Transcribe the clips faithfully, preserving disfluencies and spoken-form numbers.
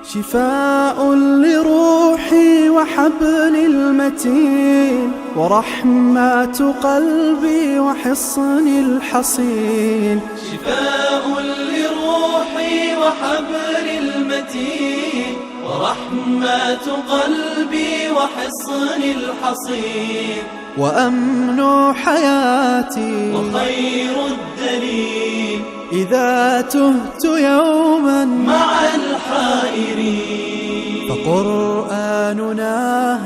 شفاء لروحي وحبل المتين، ورحمة قلبي وحصن الحصين. شفاء لروحي وحبل المتين، ورحمة قلبي وحصن الحصين. وأمن حياتي وخير الدليل، إذا تهت يوما مع الحائرين. فقرآننا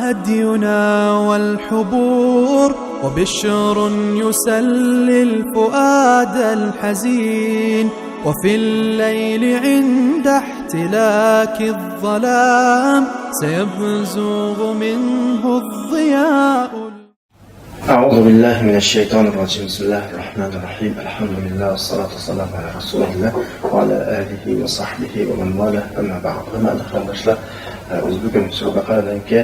هدينا والحبور، وبشر يسلي الفؤاد الحزين. وفي الليل عند احتلاك الظلام، سيبزغ منه الضياء. أعوذ بالله من الشيطان الرجيم. بسم الله الرحمن الرحيم. الحمد لله والصلاة والسلام على رسول الله وعلى آله وصحبه ومن والاه. أما بعد. ھۆرمەتلىك قېرىنداشلار، بىز بۈگۈن سۈرە بەقەرەنىڭكى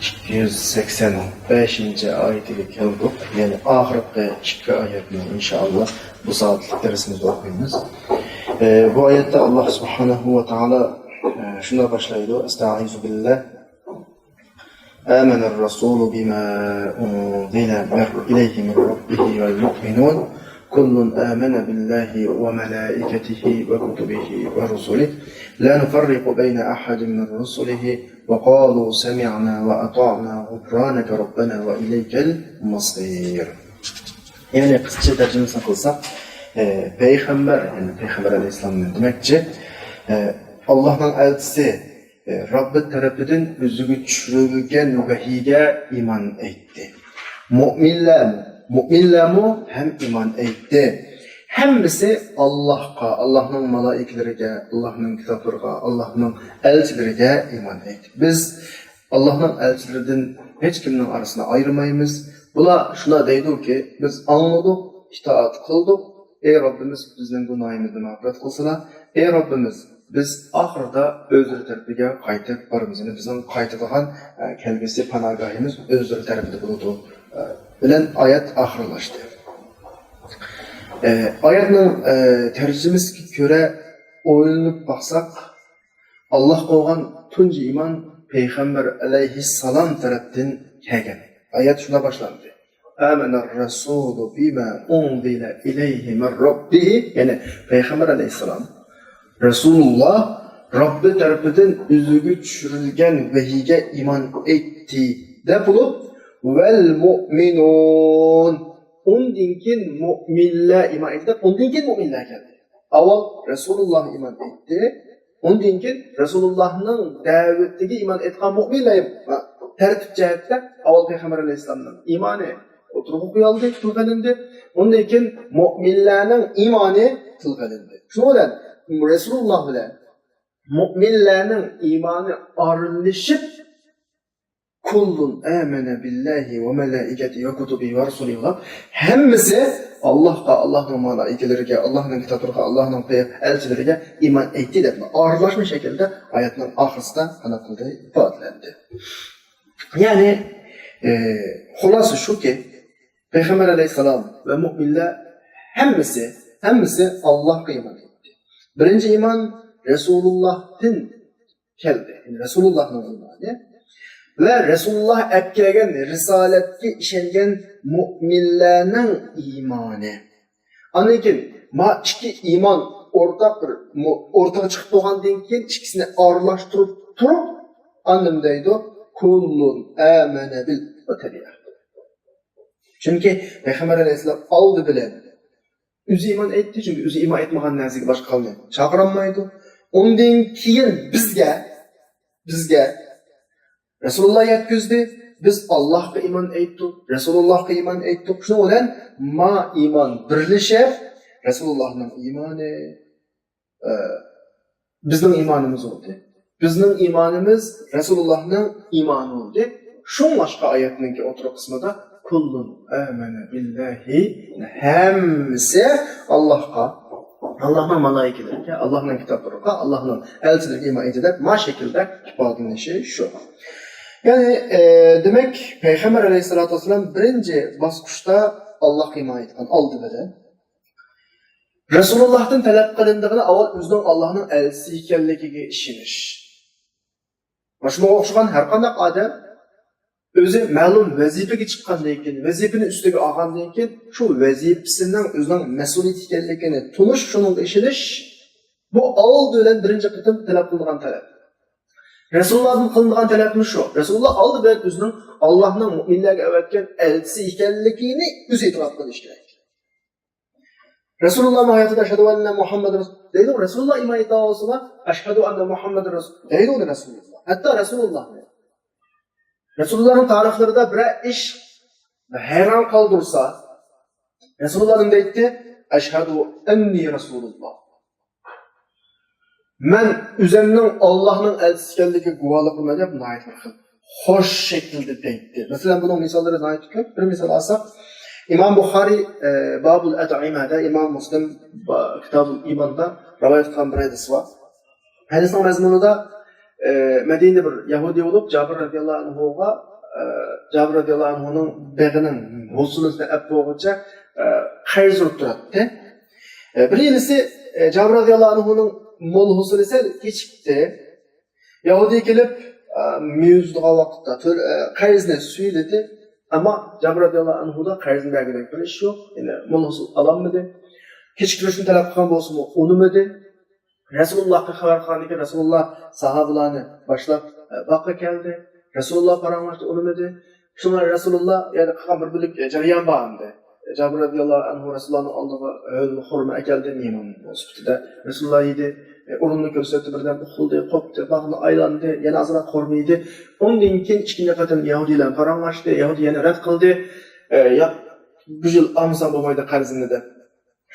ئىككى يۈز سەكسەن بەشىنچى ئايىتىگە كەلدۇق. يەنى ئاخىرقى ئىككى ئايەتنى ئىنشائاللا بۇ سائەتلىك دەرسىمىزدە ئوقۇيمىز. بۇ ئايەتتە ئاللا سۇبھانەھۇ ۋە تائالا شۇنداق باشلايدۇ: أستعيذ بالله. آمن الرسول بما أنزل إليه من ربه والمؤمنون كل آمن بالله وملائكته وكتبه ورسله لا نفرق بين أحد من رسله وقالوا سمعنا وأطعنا غفرانك ربنا وإليك المصير. يەنى قىسقىچە تەرجىمىسىنى قىلساق، ئە، پەيغەمبەر، يەنى پەيغەمبەر ئەلەيھىسسالام دېمەكچى، ئە، ئاللاھنىڭ ئەلچىسى، ئە، رەببى تەرىپىدىن ئۆزىگە چۈشۈرۈلگەن ۋەھىيگە ئىمان ئېيتتى. مۆمىنلەر، مۆمىنلەرمۇ ھەم ئىمان ئېيتتى. ھەممىسى ئاللاھقا، ئاللاھنىڭ مالائىكىلىرىگە، ئاللاھنىڭ كىتابلىرىغا، ئاللاھنىڭ ئەلچىلىرىگە ئىمان ئېيتتى. بىز ئاللاھنىڭ ئەلچىلىرىدىن ھېچكىمنىڭ ئارىسىنى ئايرىمايمىز. بۇلار شۇنداق دەيدۇكى، بىز ئاڭلىدۇق، ئىتائەت قىلدۇق، ئەي رەببىمىز، بىزنىڭ گۇناھىمىزنى مەغپىرەت قىلسىلا، ئەي رەببىمىز، بىز ئاخىرىدا ئۆزلىرى تەرىپىگە قايتىپ بارىمىز. يەنى بىزنىڭ قايتىدىغان، ئە، كەلگۈسى پاناھگاھىمىز ئۆزلىرى تەرىپىدە بولىدۇ، ئە، بىلەن ئايەت ئاخىرلاشتى. ئە، ئايەتنىڭ، ئە، تەرجىمىسىگە كۆرە ئويلىنىپ باقساق، ئاللاھقا بولغان تۇنجى ئىمان پەيغەمبەر ئەلەيھىسسالام تەرەپتىن كەلگەن. ئايەت شۇنداق باشلاندى: آمن الرسول بما أنزل إليه من ربه، يەنى پەيغەمبەر ئەلەيھىسسالام، رەسۇلۇللا رەببى تەرىپىدىن ئۆزىگە چۈشۈرۈلگەن ۋەھىيگە ئىمان ئېيتتى دەپ بولۇپ، ۋەل مۇئمىنۇن، ئۇندىن كېيىن مۇئمىنلەر ئىمان ئېيتتى دەپ، ئۇندىن كېيىن مۇئمىنلەر كەلدى. ئاۋۋال رەسۇلۇللا ئىمان ئېيتتى، ئۇندىن كېيىن رەسۇلۇللانىڭ دەۋىتىگە ئىمان ئېيتقان مۆمىنلەر، تەرتىپ جەھەتتە ئاۋۋال پەيغەمبەر ئەلەيھىسسالامنىڭ ئىمانى ئوتتۇرىغا قويۇلدى، تىلغا ئېلىندى. ئۇندىن كېيىن مۆمىنلەرنىڭ ئىمانى تىلغا ئېلىندى. شۇنىڭ بىلەن رەسۇلۇللا بىلەن مۆمىنلەرنىڭ ئىمانى ئارىلىشىپ، كۇللۇن ئامەنە بىللاھى ۋە مەلائىكەتىھى ۋە كۇتۇبىھى ۋە رۇسۇلىھى دەپ، ھەممىسى ئاللاھقا، ئاللاھنىڭ مالائىكىلىرىگە، ئاللاھنىڭ كىتابلىرىغا، ئاللاھنىڭ پەي-، ئەلچىلىرىگە ئىمان ئېيتتى دەپ، ئارىلاشما شەكىلدە ئايەتنىڭ ئاخىرىسىدا قانداق قىلدى؟ ئىپادىلەندى. يەنى، ئى، خۇلاسە شۇكى، پەيغەمبەر ئەلەيھىسسالام ۋە مۆمىنلەر ھەممىسى، ھەممىسى ئاللاھقا ئىمان ئېيتتى. بىرىنچى ئىمان رەسۇلۇللاھتىن كەلدى. يەنى رەسۇلۇللاھنىڭ ئىمانى ۋە رەسۇلۇللاھ ئەپ كەلگەن رىسالەتكە ئىشەنگەن مۆمىنلەرنىڭ ئىمانى. ئاندىن كېيىن ما ئىككى ئىمان ئورتاق بىر مۇ-، ئورتىغا چىقىپ بولغاندىن كېيىن ئىككىسىنى ئارىلاشتۇرۇپ تۇرۇپ، ئاندىن دەيدۇ، كۇللۇن ئامەنە بىل، بۇ تەبىئىي. چۈنكى پەيغەمبەر ئەلەيھىسسالام ئالدى بىلەن ئۆزى ئىمان ئېيتتى، چۈنكى ئۆزى ئىمان ئېيتمىغان نەرسىگە باشقا قەۋمنى چاقىرالمايدۇ. ئۇندىن كېيىن بىزگە، بىزگە رەسۇلۇللا يەتكۈزدى، بىز ئاللاھقا ئىمان ئېيتتۇق، رەسۇلۇللاھقا ئىمان ئېيتتۇق. شۇنىڭ بىلەن ما ئىمان بىرلىشىپ، رەسۇلۇللاھنىڭ ئىمانى، ئە، بىزنىڭ ئىمانىمىز بولدى. بىزنىڭ ئىمانىمىز رەسۇلۇللاھنىڭ ئىمانى بولدى. شۇڭلاشقا ئايەتنىڭكى ئوتتۇرا قىسمىدا كۇللۇن ئامەنە بىللاھى، ھەممىسى ئاللاھقا، ئاللاھنىڭ مالائىكىلىرىگە، ئاللاھنىڭ كىتابلىرىغا، ئاللاھنىڭ ئەلچىلىرىگە ئىمان ئېيتتى دەپ ما شەكىلدە ئىپادىلىنىشى شۇ. يەنى، ئە، دېمەك، پەيغەمبەر ئەلەيھىسسالاتۇ ۋەسسالام بىرىنچى باسقۇچتا ئاللاھقا ئىمان ئېيتقان ئالدى بىلەن. رەسۇلۇللاھتىن تەلەپ قىلىنىدىغىنى ئاۋۋال ئۆزىنىڭ ئاللاھنىڭ ئەلچىسى ئىكەنلىكىگە ئىشىنىش. مانا شۇنىڭغا ئوخشىغان ھەر قانداق ئادەم ئۆزى مەلۇم ۋەزىپىگە چىققاندىن كېيىن، ۋەزىپىنى ئۈستىگە ئالغاندىن كېيىن، شۇ ۋەزىپىسىنىڭ ئۆزىنىڭ مەسئۇلىيىتى ئىكەنلىكىنى تونۇش، شۇنىڭغا ئىشىنىش، بۇ ئالدى بىلەن بىرىنچى قېتىم تەلەپ قىلىنغان تەلەپ. رەسۇلۇللاھدىن قىلىنغان تەلەپمۇ شۇ. رەسۇلۇللاھ ئالدى بىلەن ئۆزىنىڭ ئاللاھنىڭ مۆمىنلەرگە ئەۋەتكەن ئەلچىسى ئىكەنلىكىنى ئۆزى ئېتىراپ قىلىشى كېرەك. رەسۇلۇللاھنىڭ ھاياتىدا «ئەشھەدۇ ئەننە مۇھەممەدەن رەسۇل» دەيدۇ. رەسۇلۇللاھ ئىمان ئېيتىۋالسىلا، «ئەشھەدۇ ئەننە مۇھەممەدەن رەسۇل» دەيدۇ رەسۇلۇللاھ. ھەتتا رەسۇلۇللاھ، رەسۇلۇللاھنىڭ تارىخلىرىدا بىرەر ئىش ھەيران قالدۇرسا، رەسۇلۇللاھ نېمە دەيتتى؟ «ئەشھەدۇ ئەننى رەسۇلۇللاھ. مەن ئۆزۈمنىڭ ئاللاھنىڭ ئەلچىسى ئىكەنلىكىگە گۇۋاھلىق قىلىمەن» دەپ ناھايىتى بىر خىل خوش شەكىلدە دەيتتى. مەسىلەن، بۇنىڭ مىساللىرى ناھايىتى كۆپ. بىر مىسال ئالساق، ئىمام بۇخارىي، ئە، بابۇل ئەتئىمەدە، ئىمام مۇسلىم با-، كىتابۇل ئىماندا رىۋايەت قىلغان بىر ھەدىس بار. ھەدىسنىڭ مەزمۇنىدا، ئە، مەدىنىدە بىر يەھۇدىي بولۇپ، جابىر رەزىياللاھۇ ئەنھۇغا، ئە، جابىر رەزىياللاھۇ ئەنھۇنىڭ بېغىنىڭ ھوسۇلىسىنى ئەپ بولغۇچە، ئە، قەرز ئۇرۇپ تۇراتتى. ئە، بىر يىلىسى، ئە، جابىر رەزىياللاھۇ ئەنھۇنىڭ مول ھوسۇلى سەل كېچىكتى. يەھۇدىي كېلىپ، ئە، مېۋە ئۈزىدىغان ۋاقىتتا تۆل-، ئە، قەرزنى سۈيلىدى. ئەمما جابىر رەزىياللاھۇ ئەنھۇدا قەرزنى بەرگۈدەك بىر ئىش يوق. يەنى مول ھوسۇل ئالالمىدى. كېچىكتۈرۈشنى تەلەپ قىلغان بولسىمۇ، ئۇنىمىدى. رەسۇلۇللاھقا خەۋەر قىلغاندىن كېيىن، رەسۇلۇللاھ ساھابىلارنى باشلاپ، ئە، باغقا كەلدى. رەسۇلۇللاھ پاراڭلاشتى، ئۇنىمىدى. شۇڭا رەسۇلۇللاھ يەنە قىلغان بىر بۆلەك، ئە، جەريان بار ئەمدى. جابىر رەزىياللاھۇ ئەنھۇ رەسۇلۇللاھنىڭ ئالدىغا ھۆل خورما ئەكەلدى، مېھمان سۈپىتىدە. رەسۇلۇللاھ يېدى، ئورۇننى كۆرسەتتى، بىردەم ئۇخلىدى، قوپتى، باغنى ئايلاندى، يەنە ئازراق خورما يېدى. ئۇندىن كېيىن ئىككىنچى قېتىم يەھۇدىيلار پاراڭلاشتى، يەھۇدىي يەنە رەت قىلدى. ئە، ياق، بۇ يىل ئالمىساڭ بولمايدۇ قەرزىنى دەپ.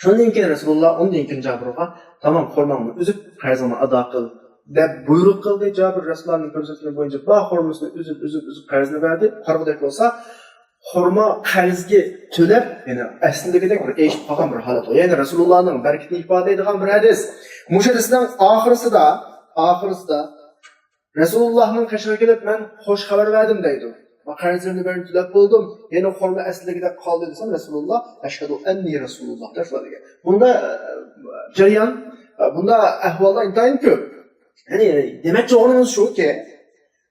شۇندىن كېيىن رەسۇلۇللاھ ئۇندىن كېيىن جابىرغا، تامام، خورماڭنى ئۈزۈپ، قەرزىڭنى ئادا قىل، دەپ بۇيرۇق قىلدى. جابىر رەسۇلۇللاھنىڭ كۆرسەتكىنى بويىچە بار خورمىسىنى ئۈزۈپ، ئۈزۈپ، ئۈزۈپ قەرزنى بەردى. قارىغۇدەك بولسا، خورما قەرزگە تۆلەپ، يەنى ئەسلىدىكىدەك بىر ئېشىپ قالغان بىر ھالەت. يەنى رەسۇلۇللاھنىڭ بەرىكىتىنى ئىپادىلەيدىغان بىر ھەدىس. مۇشۇ ھەدىسنىڭ ئاخىرسىدا، ئاخىرسىدا رەسۇلۇللاھنىڭ قېشىغا كېلىپ، مەن خوش خەۋەر بەردىم دەيدۇ. ۋە قەرزلىرىمنى بەرگىنى تۆلەپ بولدۇم. يەنى خورما ئەسلىدىكىدەك قالدى دېسەم، رەسۇلۇللاھ «ئەشھەدۇ ئەننى رەسۇلۇللاھ» دەپ دېگەن. بۇندا، ئە، جەريان، ئە، بۇندا ئەھۋاللار ئىنتايىن كۆپ. يەنى دېمەكچى بولغىنىمىز شۇكى،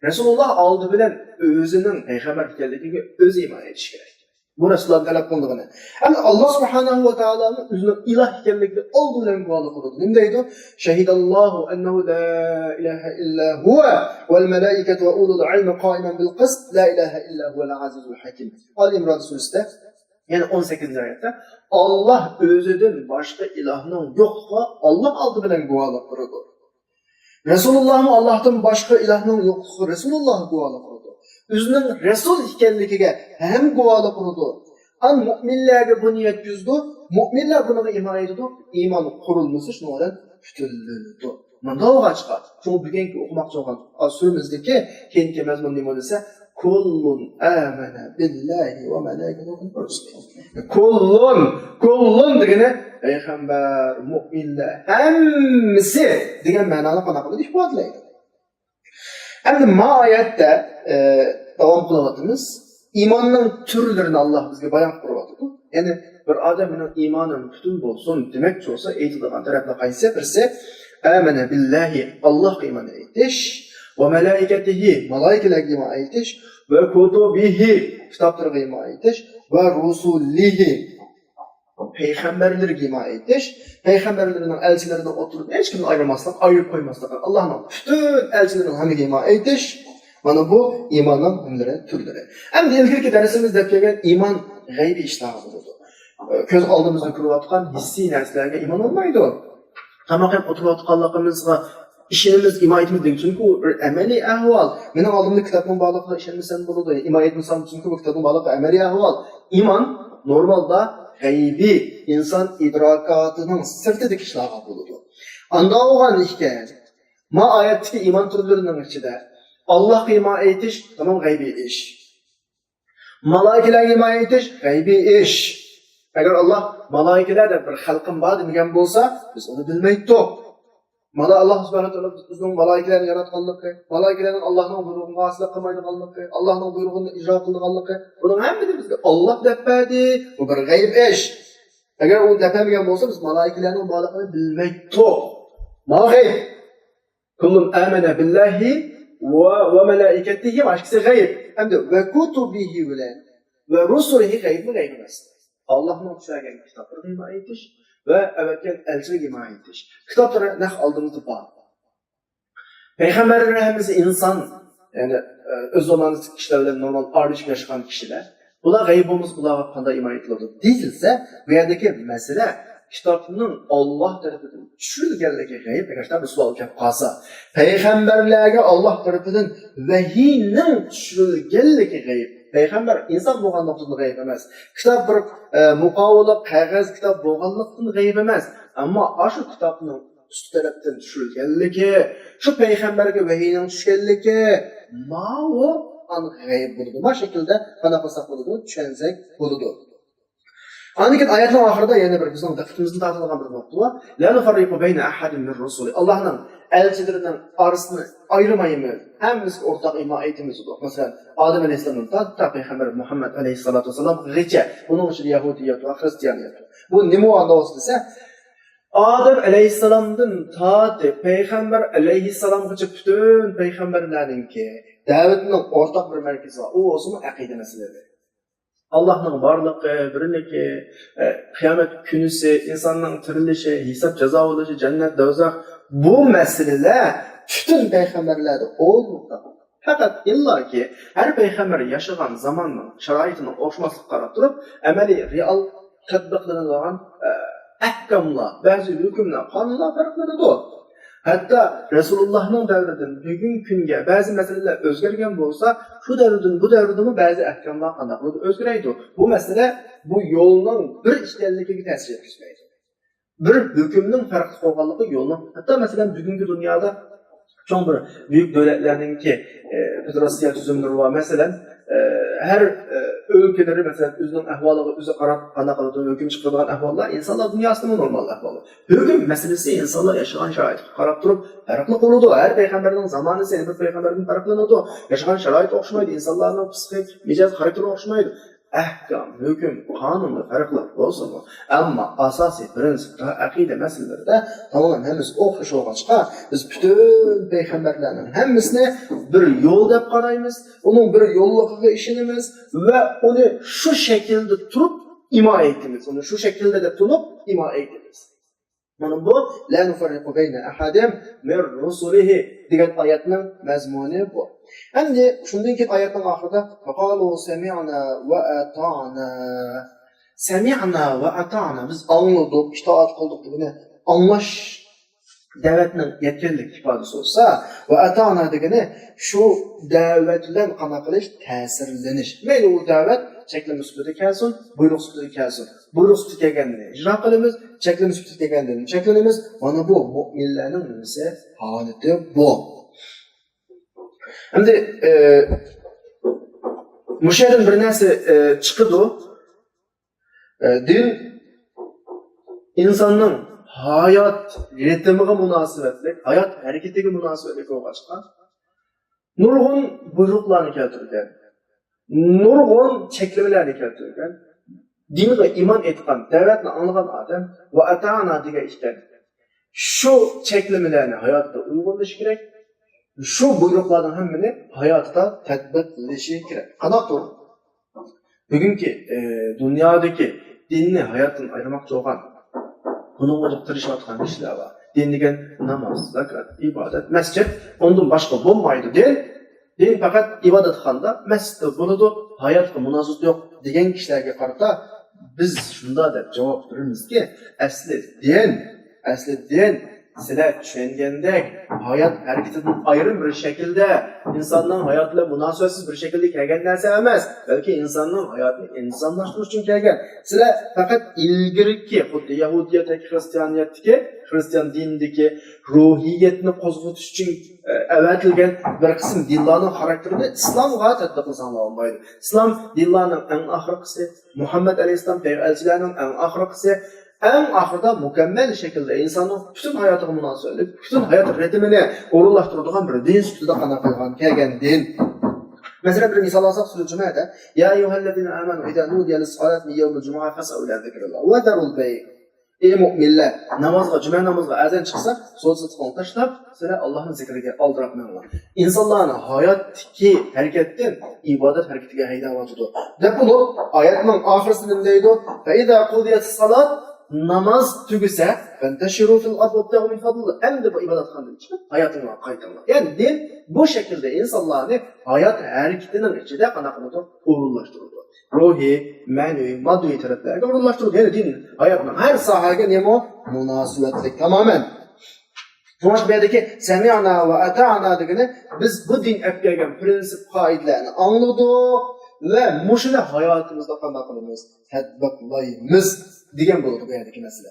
رەسۇلۇللاھ ئالدى بىلەن ئۆزىنىڭ پەيغەمبەر ئىكەنلىكىگە ئۆزى ئىمان ئېيتىشى كېرەك. بۇ رەسۇلۇللاھتىن تەلەپ قىلىنىدىغىنى. ئەمدى ئاللاھ سۇبھانەھۇ ۋە تائالانىڭ ئۆزىنىڭ ئىلاھ ئىكەنلىكىنى ئالدى بىلەن گۇۋاھلىق قىلىدۇ. نېمە دەيدۇ؟ «شەھىدەللاھۇ ئەننەھۇ لا ئىلاھە ئىللا ھۇۋە ۋەل مەلائىكەتۇ ۋە ئۇلۇل ئىلمى قائىمەن بىل قىست، لا ئىلاھە ئىللا ھۇۋەل ئەزىزۇل ھەكىم.» ئال ئىمران سۈرىسىدە، يەنى ئون سەككىزىنچى ئايەتتە، «ئاللاھ ئۆزىدىن باشقا ئىلاھنىڭ يوقلۇقىغا ئاللاھ ئالدى بىلەن گۇۋاھلىق بېرىدۇ.» رەسۇلۇللاھمۇ ئاللاھتىن باشقا ئىلاھنىڭ يوقلۇقىغا رەسۇلۇللاھ گۇۋاھلىق قىلىدۇ. ئۆزىنىڭ رەسۇل ئىكەنلىكىگە ھەم گۇۋاھلىق قىلىدۇ. ئان مۆمىنلەرگە بۇنى يەتكۈزىدۇ. مۆمىنلەر بۇنىڭغا ئىمان ئېيتىدۇ. ئىمان قۇرۇلمىسى شۇنىڭ بىلەن پۈتۈنلىنىدۇ. مۇنداق بولغاچقا، شۇڭا بۈگۈنكى ئوقۇماقچى بولغان سۈرىمىزدىكى كېيىنكى مەزمۇن نېمە دېسە، «كۇللۇن ئامەنە بىللاھى ۋە مەلائىكەتىھى ۋە كۇتۇبىھى ۋە رۇسۇلىھى.» كۇللۇن، كۇللۇن دېگىنى پەيغەمبەر، مۆمىنلەر، ھەممىسى دېگەن مەنانى قانداق قىلىدۇ؟ ئىپادىلەيدۇ. ئەمدى ما ئايەتتە، ئە، داۋام قىلىۋاتىمىز. ئىماننىڭ تۈرلىرىنى ئاللاھ بىزگە بايان قىلىپ بېرىۋاتىدۇ. يەنى بىر ئادەم مېنىڭ ئىمانىم پۈتۈن بولسۇن دېمەكچى بولسا، ئېيتىدىغان تەرەپلەر قايسى؟ بىرسى، ئامەنە بىللاھى، ئاللاھقا ئىمان ئېيتىش، ۋە مەلائىكەتىھى، مالائىكىلەرگە ئىمان ئېيتىش، ۋە كۇتۇبىھى، كىتابلىرىغا ئىمان ئېيتىش، ۋە رۇسۇلىھى، پەيغەمبەرلىرىگە ئىمان ئېيتىش، پەيغەمبەرلىرىنىڭ، ئەلچىلىرىنىڭ ئوتتۇرىدىن ھېچكىمنى ئايرىماسلىق، ئايرىپ قويماسلىق، ئاللاھنىڭ پۈتۈن ئەلچىلىرىنىڭ ھەممىگە ئىمان ئېيتىش، مانا بۇ ئىماننىڭ نېمىلىرى، تۈرلىرى. ئەمدى ئىلگىرىكى دەرسىمىزدە دەپ كەلگەن ئىمان غەيبىي ئىشلارغا بولىدۇ. كۆز ئالدىمىزدا كۆرۈۋاتقان ھېسسىي نەرسىلەرگە ئىمان بولمايدۇ. تاماق يەپ ئولتۇرۇۋاتقانلىقىمىزغا ئىشىنىمىز، ئىمان ئېيتىمىز دېگەن، چۈنكى ئۇ بىر ئەمەلىي ئەھۋال. مېنىڭ ئالدىمدا كىتابنىڭ بارلىقىغا ئىشەنمىسەم بولىدۇ، ئىمان ئېيتمىسام، چۈنكى بۇ كىتابنىڭ بارلىقى ئەمەلىي ئەھۋال. ئىمان نورمالدا غەيبىي، ئىنسان ئىدراكاتىنىڭ سىرتىدىكى ئىشلارغا بولىدۇ. ئانداق بولغان ئىكەن، ما ئايەتتىكى ئىمان تۈرلىرىنىڭ ئىچىدە ئاللاھقا ئىمان ئېيتىش، تامام غەيبىي ئىش. مالائىكىلەرگە ئىمان ئېيتىش غەيبىي ئىش. ئەگەر ئاللاھ مالائىكىلەر دەپ بىر خەلقىم بار دېمىگەن بولسا، بىز ئۇنى بىلمەيتتۇق. مانا ئاللاھ سۇبھانەھۇ ۋە تائالا ئۆزىنىڭ مالائىكىلەرنى ياراتقانلىقى، مالائىكىلەرنىڭ ئاللاھنىڭ بۇيرۇغىنى ئاسىي قىلمايدىغانلىقى، ئاللاھنىڭ بۇيرۇغىنى ئىجرا قىلىدىغانلىقى، بۇنىڭ ھەممىسى بىزگە ئاللاھ دەپ بەردى. بۇ بىر غەيب ئىش. ئەگەر ئۇ دەپ بەرمىگەن بولسا، بىز مالائىكىلەرنىڭ بارلىقىنى بىلمەيتتۇق. مانا غەيب. كۇللۇن ئامەنە بىللاھى ۋە، ۋە مەلائىكەتىھى، ئىككىسى غەيب. ئەمدى ۋە كۇتۇبىھى بىلەن ۋە رۇسۇلىھى غەيبمۇ غەيب ئەمەس. ئاللاھنىڭ چۈشۈرگەن كىتابلىرىنى ئىمان ئېيتىش ۋە ئەۋەتكەن ئەلچىلىرىگە ئىمان ئېيتىش. كىتابلىرى نەق ئالدىمىزدا بار. پەيغەمبەرلەر ھەممىسى ئىنسان، يەنى، ئە، ئۆز زامانىسىدىكى كىشىلەر بىلەن نورمال ئارىلىشىپ ياشىغان كىشىلەر. بۇلار غەيب بولمىسا، بۇلارغا قانداق ئىمان ئېيتىلىدۇ دېيىلسە، بۇ يەردىكى مەسىلە كىتابنىڭ ئاللاھ تەرىپىدىن چۈشۈرۈلگەنلىكى غەيب. ئەگەر بۇ سوئال كەپ قالسا، پەيغەمبەرلەرگە ئاللاھ تەرىپىدىن ۋەھىينىڭ چۈشۈرۈلگەنلىكى غەيب. پەيغەمبەر ئىنسان بولغان نۇقتىدىن غەيب ئەمەس. كىتاب بىر، ئە، مۇقاۋىلىق، قەغەز كىتاب بولغانلىقتىن غەيب ئەمەس. ئەمما ئاشۇ كىتابنىڭ ئۈستى تەرەپتىن چۈشۈرۈلگەنلىكى، شۇ پەيغەمبەرگە ۋەھىينىڭ چۈشكەنلىكى، ماۋۇ ئاندىن غەيب بولىدۇ. ما شەكىلدە قانداق قىلساق بولىدۇ؟ چۈشەنسەك بولىدۇ. ئاندىن كېيىن ئايەتنىڭ ئاخىرىدا يەنە بىر بىزنىڭ دىققىتىمىزنى تارتىدىغان بىر نۇقتا بار. لا نۇفەررىقۇ بەينە ئەھەدىن مىن رۇسۇلى. ئاللاھنىڭ ئەلچىلىرىنىڭ ئارىسىنى ئايرىمايمىز. ھەممىسىگە ئورتاق ئىمان ئېيتىمىز دېدۇق. مەسىلەن، ئادەم ئەلەيھىسسالامدىن تارتىپ پەيغەمبەر مۇھەممەد ئەلەيھىسسالاتۇ ۋەسسالامغىچە. بۇنىڭ ئىچىدە يەھۇدىيەت بار، خرىستىيانىيەت بار. بۇ نېمە بولغان دېسە، ئادەم ئەلەيھىسسالامدىن تارتىپ پەيغەمبەر ئەلەيھىسسالامغىچە پۈتۈن پەيغەمبەرلەرنىڭكى دەۋىتىنىڭ ئورتاق بىر مەركىزى بار. ئۇ بولسىمۇ ئەقىدە مەسىلىلىرى. ئاللاھنىڭ بارلىقى، بىرلىكى، ئە، قىيامەت كۈنىسى، ئىنساننىڭ تىرىلىشى، ھېساب جازا بولۇشى، جەننەت، دوزاخ، بۇ مەسىلىلەر پۈتۈن پەيغەمبەرلەردە ئورنۇقتا. پەقەت ئىللاكى ھەر پەيغەمبەر ياشىغان زاماننىڭ شارائىتىنىڭ ئوخشىماسلىقىغا قاراپ تۇرۇپ، ئەمەلىي، رېئال تەتبىقلىنىدىغان، ئە، ئەھكاملار، بەزى ھۆكۈملەر، قانۇنلار پەرقلىنىدۇ. ھەتتا رەسۇلۇللاھنىڭ دەۋرىدىن بۈگۈنكى كۈنگە بەزى مەسىلىلەر ئۆزگەرگەن بولسا، شۇ دەۋردىن بۇ دەۋردىمۇ بەزى ئەھكاملار قانداق بولىدۇ؟ ئۆزگىرەيدۇ. بۇ مەسىلە بۇ يولنىڭ بىر ئىكەنلىكىگە تەسىر يەتكۈزمەيدۇ. بىر ھۆكۈمنىڭ پەرقلىق بولغانلىقى يولنىڭ، ھەتتا مەسىلەن، بۈگۈنكى دۇنيادا چوڭ بىر بۈيۈك دۆلەتلەرنىڭكى، ئە، فېدېراتسىيە تۈزۈملىرى بار. مەسىلەن، ئە، ھەر، ئە، ئۆلكىلىرى، مەسىلەن، ئۆزىنىڭ ئەھۋالىغا ئۆزى قاراپ قانداق قىلىدۇ، ھۆكۈم چىقىرىدىغان ئەھۋاللار ئىنسانلار دۇنياسىدىمۇ نورمال ئەھۋال. ھۆكۈم مەسىلىسى ئىنسانلار ياشىغان شارائىتقا قاراپ تۇرۇپ پەرقلىق بولىدۇ. ھەر پەيغەمبەرنىڭ زامانىسى ھەر بىر پەيغەمبەردىن پەرقلىنىدۇ. ياشىغان شارائىتى ئوخشىمايدۇ، ئىنسانلارنىڭ پىسخىك مىجەز خاراكتېرى ئوخشىمايدۇ. ئەھكام، ھۆكۈم، قانۇندا پەرقلىق بولسىمۇ، ئەمما ئاساسىي پىرىنسىپتا، ئەقىدە مەسىلىلىرىدە تامامەن ھەممىسى ئوخشاش بولغاچقا، بىز پۈتۈن پەيغەمبەرلەرنىڭ ھەممىسىنى بىر يول دەپ قارايمىز، ئۇنىڭ بىر يوللۇقىغا ئىشىنىمىز ۋە ئۇنى شۇ شەكىلدە تۇرۇپ ئىمان ئېيتىمىز. ئۇنى شۇ شەكىلدە دەپ تونۇپ ئىمان ئېيتىمىز. مانا بۇ، لا نۇفەررىقۇ بەينە ئەھەدىن مىن رۇسۇلىھى دېگەن ئايەتنىڭ مەزمۇنى بۇ. ئەمدى شۇندىن كېيىن ئايەتنىڭ ئاخىرىدا، ۋەقالۇ سەمىئنا ۋە ئەتانا. سەمىئنا ۋە ئەتانا، بىز ئاڭلىدۇق، ئىتائەت قىلدۇق دېگىنى ئاڭلاش دەۋەتنىڭ يەتكەنلىك ئىپادىسى بولسا، ۋە ئەتانا دېگىنى شۇ دەۋەت بىلەن قانداق قىلىش؟ تەسىرلىنىش. مەيلى ئۇ دەۋەت چەكلىمە سۈپىتىدە كەلسۇن، بۇيرۇق سۈپىتىدە كەلسۇن. بۇيرۇق سۈپىتىدە كەلگەننى ئىجرا قىلىمىز، چەكلىمە سۈپىتىدە كەلگەندىن چەكلىنىمىز. مانا بۇ مۆمىنلەرنىڭ نېمىسى، ھالىتى بۇ. ئەمدى، ئە، مۇشۇ يەردىن بىر نەرسە، ئە، چىقىدۇ. ئە، دىن ئىنساننىڭ ھايات رىتىمىغا مۇناسىۋەتلىك، ھايات ھەرىكىتىگە مۇناسىۋەتلىك بولغاچقا، نۇرغۇن بۇيرۇقلارنى كەلتۈرگەن، نۇرغۇن چەكلىمىلەرنى كەلتۈرگەن. دىنغا ئىمان ئېيتقان، دەۋەتنى ئاڭلىغان ئادەم ۋە ئەتانا دېگەن ئىكەن. شۇ چەكلىمىلەرنى ھاياتىدا ئۇيغۇنلىشى كېرەك. شۇ بۇيرۇقلارنىڭ ھەممىنى ھاياتىدا تەتبىقلىشى كېرەك. قانداقتۇر؟ بۈگۈنكى، ئى، دۇنيادىكى دىننى ھاياتتىن ئايرىماقچى بولغان، بۇنىڭغا تىرىشىۋاتقان كىشىلەر بار. دىن دېگەن ناماز، زاكات، ئىبادەت، مەسچىت، ئۇندىن باشقا بولمايدۇ دىن. دىن پەقەت ئىبادەتخانىدا، مەسچىتتە بولىدۇ، ھاياتقا مۇناسىۋىتى يوق دېگەن كىشىلەرگە قارىتا بىز شۇنداق دەپ جاۋاب بېرىمىزكى، ئەسلى دىن، ئەسلى دىن سىلەر چۈشەنگەندەك، ھايات ھەرىكىتىدىن ئايرىم بىر شەكىلدە، ئىنساننىڭ ھاياتى بىلەن مۇناسىۋەتسىز بىر شەكىلدە كەلگەن نەرسە ئەمەس، بەلكى ئىنساننىڭ ھاياتىنى ئىنسانلاشتۇرۇش ئۈچۈن كەلگەن. سىلەر پەقەت ئىلگىرىكى، خۇددى يەھۇدىيەت ياكى خرىستىيانىيەتتىكى، خرىستىيان دىنىدىكى روھىيەتنى قوزغىتىش ئۈچۈن، ئە، ئەۋەتىلگەن بىر قىسىم دىنلارنىڭ خاراكتېرىنى ئىسلامغا تەتبىقلىساڭلار بولمايدۇ. ئىسلام دىنلارنىڭ ئەڭ ئاخىرقىسى، مۇھەممەد ئەلەيھىسسالام پەيغەمبەر ئەلچىلەرنىڭ ئەڭ ئاخىرقىسى، ئەڭ ئاخىرىدا مۇكەممەل شەكىلدە ئىنساننىڭ پۈتۈن ھاياتىغا مۇناسىۋەتلىك، پۈتۈن ھايات رىتىمىنى ئورۇنلاشتۇرىدىغان بىر دىن سۈپىتىدە قانداق قىلغان كەلگەن دىن. مەسىلەن، بىر مىسال ئالساق، سۈرە جۈمەدە، يا أيها الذين آمنوا إذا نودي للصلاة من يوم الجمعة فاسعوا إلى ذكر الله وذروا البيع. ئى مۆمىنلەر، نامازغا، جۈمە نامازغا ئەزان چىقسا، سودا سېتىقنى تاشلاپ، سىلەر ئاللاھنىڭ زىكرىگە ئالدىراپ مېڭىڭلار. ئىنسانلارنى ھاياتتىكى ھەرىكەتتىن ئىبادەت ھەرىكىتىگە ھەيدەۋاتىدۇ، دەپ بولۇپ، ئايەتنىڭ ئاخىرىسىدا نېمە دەيدۇ؟ فَإِذَا قُضِيَتِ الصَّلَاةُ، ناماز تۈگىسە، فَانتَشِرُوا فِي الْأَرْضِ وَابْتَغُوا مِنْ فَضْلِ اللَّهِ، ئەمدى بۇ ئىبادەتخانىدىن چىقىپ، ھاياتىڭلارغا قايتىڭلار. يەنى دىن بۇ شەكىلدە ئىنسانلارنى ھايات ھەرىكىتىنىڭ ئىچىدە قانداق قىلىدۇ؟ ئورۇنلاشتۇرىدۇ. روھىي، مەنىۋى، ماددىي تەرەپلەرگە ئورۇنلاشتۇرۇلدى. يەنى دىن ھاياتنىڭ ھەر ساھەگە نېمە؟ مۇناسىۋەتلىك تامامەن. شۇڭا بۇ يەردىكى سەمىئنا ۋە ئەتائنا دېگىنى، بىز بۇ دىن ئەپ كەلگەن پرىنسىپ قائىدىلەرنى ئاڭلىدۇق ۋە مۇشۇنى ھاياتىمىزدا قانداق قىلىمىز؟ تەتبىقلايمىز دېگەن بولىدۇ بۇ يەردىكى مەسىلە.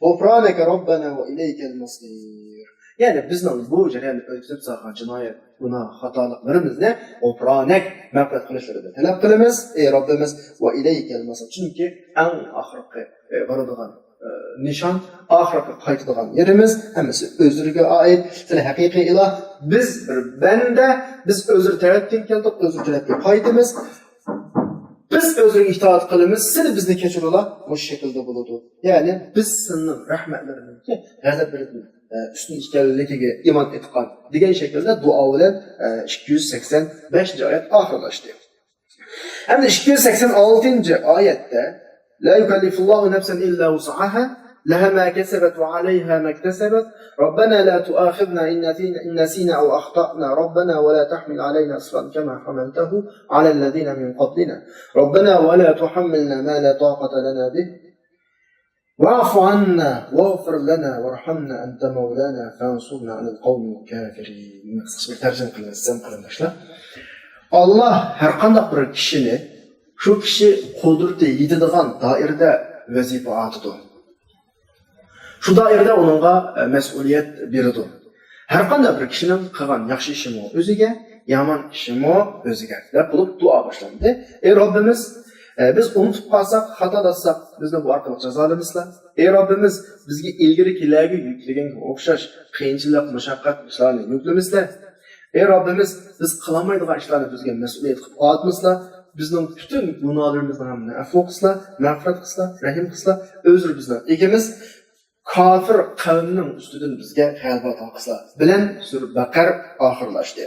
غۇفرانەكە رەببەنا ۋە ئىلەيكەل مەسىر. يەنى بىزنىڭ بۇ جەرياندا ئۆتكۈزۈپ سالغان جىنايەت، گۇناھ، خاتالىقلىرىمىزنى غۇپرانەك، مەغپىرەت قىلىشلىرىنى تەلەپ قىلىمىز، ئەي رەببىمىز، ۋە ئىلەيكەل مەسىر، چۈنكى ئەڭ ئاخىرقى، ئە، بارىدىغان، ئە، نىشان، ئاخىرقى قايتىدىغان يېرىمىز، ھەممىسى ئۆزلىرىگە ئائىت. سەن ھەقىقىي ئىلاھ، بىز بىر بەندە، بىز ئۆزلىرى تەرەپتىن كەلدۇق، ئۆزلىرى تەرەپكە قايتىمىز. بىز ئۆزلىرىگە ئىتائەت قىلىمىز، سىلى بىزنى كەچۈرۈلا، مۇشۇ شەكىلدە بولىدۇ. يەنى بىز سېنىڭ رەھمەتلىرىڭنىڭكى غەزەپلىرىدىن، ئە، ئۈستۈن ئىكەنلىكىگە ئىمان ئېيتقان دېگەن شەكىلدە دۇئا بىلەن، ئە، ئىككى يۈز سەكسەن بەشىنچى ئايەت ئاخىرلاشتى. ئەمدى ئىككى يۈز سەكسەن ئالتىنچى ئايەتتە، لا يكلف الله نفسا إلا وسعها، لها ما كسبت وعليها ما اكتسبت، ربنا لا تؤاخذنا إن نسينا، إن نسينا أو أخطأنا، ربنا ولا تحمل علينا إصرا كما حملته على الذين من قبلنا، ربنا ولا تحملنا ما لا طاقة لنا به، واعف عنا واغفر لنا وارحمنا أنت مولانا فانصرنا على القوم الكافرين. قىسقىچە بىر تەرجىمە قىلىمىز، سەم قېرىنداشلار. ئاللاھ ھەر قانداق بىر كىشىنى شۇ كىشى قۇدرىتى يېتىدىغان دائىرىدە ۋەزىپە ئاتىدۇ. شۇ دائىرىدە ئۇنىڭغا، ئە، مەسئۇلىيەت بېرىدۇ. ھەر قانداق بىر كىشىنىڭ قىلغان ياخشى ئىشىمۇ ئۆزىگە، يامان ئىشىمۇ ئۆزىگە، دەپ بولۇپ دۇئا باشلاندى. ئەي رەببىمىز، ئە، بىز ئۇنتۇپ قالساق، خاتالاتساق، بىزنى بۇ ئارقىلىق جازالىمىسىلە. ئەي رەببىمىز، بىزگە ئىلگىرىكىلەرگە يۈكلىگەنگە ئوخشاش قىيىنچىلىق، مۇشەققەت ئىشلارنى يۈكلىمىسىلە. ئەي رەببىمىز، بىز قىلالمايدىغان ئىشلارنى بىزگە مەسئۇلىيەت قىلىپ ئاتمىسىلا، بىزنىڭ پۈتۈن گۇناھلىرىمىزنى ھەممىنى ئەفۇ قىلسىلا، مەغپىرەت قىلسىلا، رەھىم قىلسىلا، ئۆزى بىزنىڭ ئىگىمىز، كاپىر قەۋمنىڭ ئۈستىدىن بىزگە غەلىبە ئاتا قىلسىلا، بىلەن سۈرە بەقەر ئاخىرلاشتى.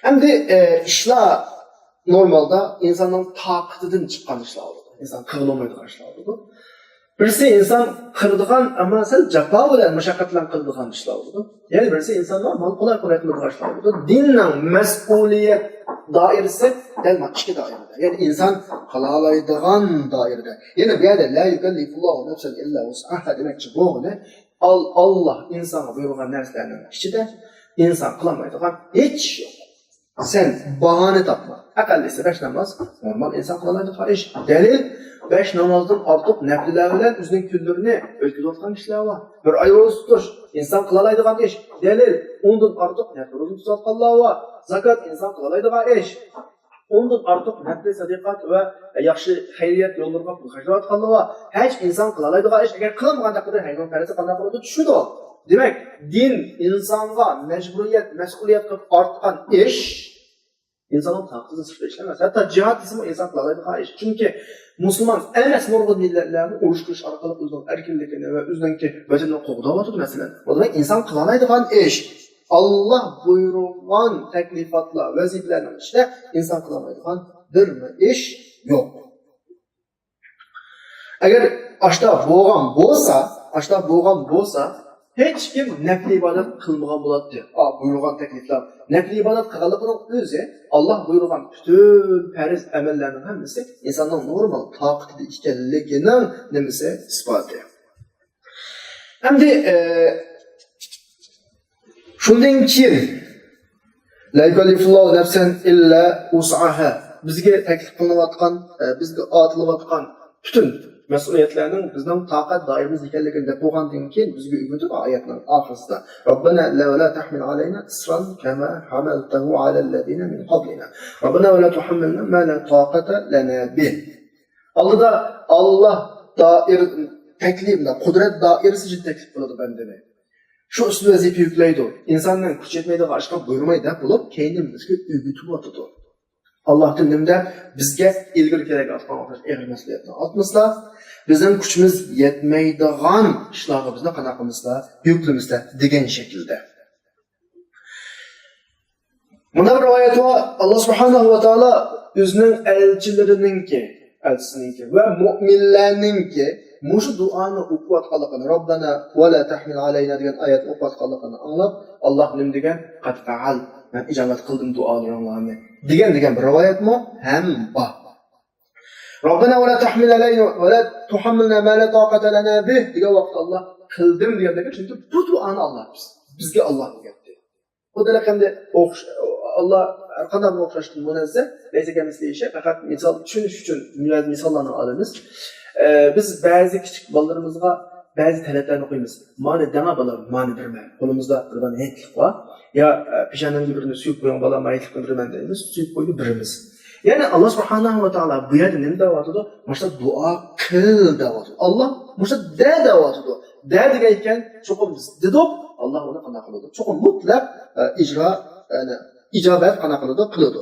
ئەمدى، ئە، ئىشلار نورمالدا ئىنساننىڭ تاقىتىدىن چىققان ئىشلار بولىدۇ. ئىنسان قىلالمايدىغان ئىشلار بولىدۇ. بىرسى ئىنسان قىلىدىغان، ئەمما سەل جاپا بىلەن، مۇشەققەت بىلەن قىلىدىغان ئىشلار بولىدۇ. يەنە بىرسى ئىنسان نورمال، قولاي قولاي قىلىدىغان ئىشلار بولىدۇ. دىننىڭ مەسئۇلىيەت دائىرىسى دەل مانا ئىككى دائىرىدە. يەنى ئىنسان قىلالايدىغان دائىرىدە. يەنە بۇ يەردە لا يكلف الله نفسا إلا وسعها دېمەكچى بولغىنى، ئال-، ئاللاھ ئىنسانغا بۇيرۇغان نەرسىلەرنىڭ ئىچىدە ئىنسان قىلالمايدىغان ھېچ ئىش يوق. سەن باھانە تاپما. ئەقەللىسى بەش ناماز نورمال ئىنسان قىلالايدىغان ئىش. دەلىل، بەش نامازدىن ئارتۇق نەپلىلەر بىلەن ئۆزىنىڭ كۈنلىرىنى ئۆتكۈزۈۋاتقان كىشىلەر بار. بىر ئاي روزا تۇتۇش ئىنسان قىلالايدىغان ئىش. دەلىل، ئوندىن ئارتۇق نەپلى روزا تۇتۇۋاتقانلار بار. زاكات ئىنسان قىلالايدىغان ئىش. ئوندىن ئارتۇق نەپلى سەدىقات ۋە ياخشى خەيرىيەت يوللىرىغا پۇل خەجلەۋاتقانلار بار. ھەج ئىنسان قىلالايدىغان ئىش. ئەگەر قىلالمىغان تەقدىردە ھەجنىڭ پەرزى قانداق بولىدۇ؟ چۈشىدۇ. دېمەك، دىن ئىنسانغا مەجبۇرىيەت، مەسئۇلىيەت قىلىپ ئارتقان ئىش ئىنساننىڭ تاقىتىدىن سىرتقا ئىشلەنمەس. ھەتتا جىھاد دېسىمۇ ئىنسان قىلالايدىغان ئىش. چۈنكى مۇسۇلمان ئەمەس نۇرغۇن مىللەتلەرمۇ ئۇرۇش قىلىش ئارقىلىق ئۆزىنىڭ ئەركىنلىكىنى ۋە ئۆزىنىڭكى ۋەتىنىنى قوغداۋاتىدۇ، مەسىلەن. بۇ دېمەك ئىنسان قىلالايدىغان ئىش. ئاللاھ بۇيرۇغان تەكلىپاتلار، ۋەزىپىلەرنىڭ ئىچىدە ئىنسان قىلالايدىغان بىرمۇ ئىش يوق. ئەگەر ئاشتا بولغان بولسا، ئاشتا بولغان بولسا، ھېچكىم نەپلى ئىبادەت قىلمىغان بولاتتى. ئا، بۇيرۇغان تەكلىپلەر. نەپلى ئىبادەت قىلغانلىقىنىڭ ئۆزى، ئاللاھ بۇيرۇغان پۈتۈن پەرز ئەمەللەرنىڭ ھەممىسى ئىنساننىڭ نورمال تاقىتىدە ئىكەنلىكىنىڭ نېمىسى؟ ئىسپاتى. ئەمدى، ئە، شۇندىن كېيىن، لا يكلف الله نفسا إلا وسعها، بىزگە تەكلىپ قىلىنىۋاتقان، ئە، بىزگە ئاتىلىۋاتقان پۈتۈن مەسئۇلىيەتلەرنىڭ بىزنىڭ تاقەت دائىرىمىزدە ئىكەنلىكىنى دەپ بولغاندىن كېيىن، بىزگە ئۆگىتىدۇ ئايەتنىڭ ئاخىرىسىدا، ربنا لا، ولا تحمل علينا إصرا كما حملته على الذين من قبلنا، ربنا ولا تحملنا ما لا طاقة لنا به. ئالدىدا ئاللاھ دائىر-، تەكلىپ، قۇدرەت دائىرىسى ئىچىدە تەكلىپ قىلىدۇ بەندىنى. شۇ ئۈستىدە ۋەزىپە يۈكلەيدۇ. ئىنساننىڭ كۈچى يەتمەيدىغان ئىشقا بۇيرۇماي دەپ بولۇپ، كەينىمىزگە ئۆگىتىۋاتىدۇ. ئاللاھ تېئالا نېمە دەپ بىزگە ئىلگىرى كېلەرگە ئاتقان ئوخشاش ئېغىر مەسئۇلىيەتنى ئاتمىسىلا، بىزنىڭ كۈچىمىز يەتمەيدىغان ئىشلارغا بىزنى قانداق قىلمىسىلا، يۈكلىمىسىلا دېگەن شەكىلدە. مۇنداق بىر رىۋايەت بار، ئاللاھ سۇبھانەھۇ ۋە تائالا ئۆزىنىڭ ئەلچىلىرىنىڭكى، ئەلچىسىنىڭكى ۋە مۆمىنلەرنىڭكى مۇشۇ دۇئانى ئوقۇۋاتقانلىقىنى، رەببەنا ۋە لا تەھمىل ئەلەينا دېگەن ئايەتنى ئوقۇۋاتقانلىقىنى ئاڭلاپ، ئاللاھ نېمە دېگەن؟ قەد فەئەل، مەن ئىجابەت قىلدىم دۇئالىرىڭلارنى دېگەن، دېگەن بىر رىۋايەتمۇ ھەم بار. رەببەنا ۋە لا تەھمىل ئەلەينا ۋە لا تۇھەممىلنا ما لا تاقەتە لەنا بىھ دېگەن ۋاقىتتا ئاللاھ قىلدىم دېگەندىكى، چۈنكى بۇ دۇئانى ئاللاھ بىز، بىزگە ئاللاھ ئۆگەتتى. خۇددى ئەمدى ئوخش-، ئاللاھ ھەر قانداق ئوخشاشتىن مۇنەززە، لەيسە كەمىسلىھى شەي، پەقەت مىسال چۈشىنىش ئۈچۈن بەزى مىساللارنى ئالىمىز. ئە، بىز بەزى كىچىك بالىلىرىمىزغا بەزى تەلەپلەرنى قويىمىز. مانا دەڭە بالام، مانا بىرمەن. قولىمىزدا بىر دانە ھېيتلىق بار. يا، ئە، پېشانەڭگە بىرنى سۆيۈپ قويۇڭ بالام، ھېيتلىقنى بېرىمەن دەيمىز. سۆيۈپ قويدى، بېرىمىز. يەنى ئاللاھ سۇبھانەھۇ ۋە تائالا بۇ يەردە نېمە دەۋاتىدۇ؟ مۇشۇنداق دۇئا قىل دەۋاتىدۇ. ئاللاھ مۇشۇنداق دە دەۋاتىدۇ. دە دېگەن ئىكەن، چوقۇم بىز دېدۇق، ئاللاھ ئۇنى قانداق قىلىدۇ؟ چوقۇم مۇتلەق، ئە، ئىجرا، يەنى ئىجابەت قانداق قىلىدۇ؟ قىلىدۇ.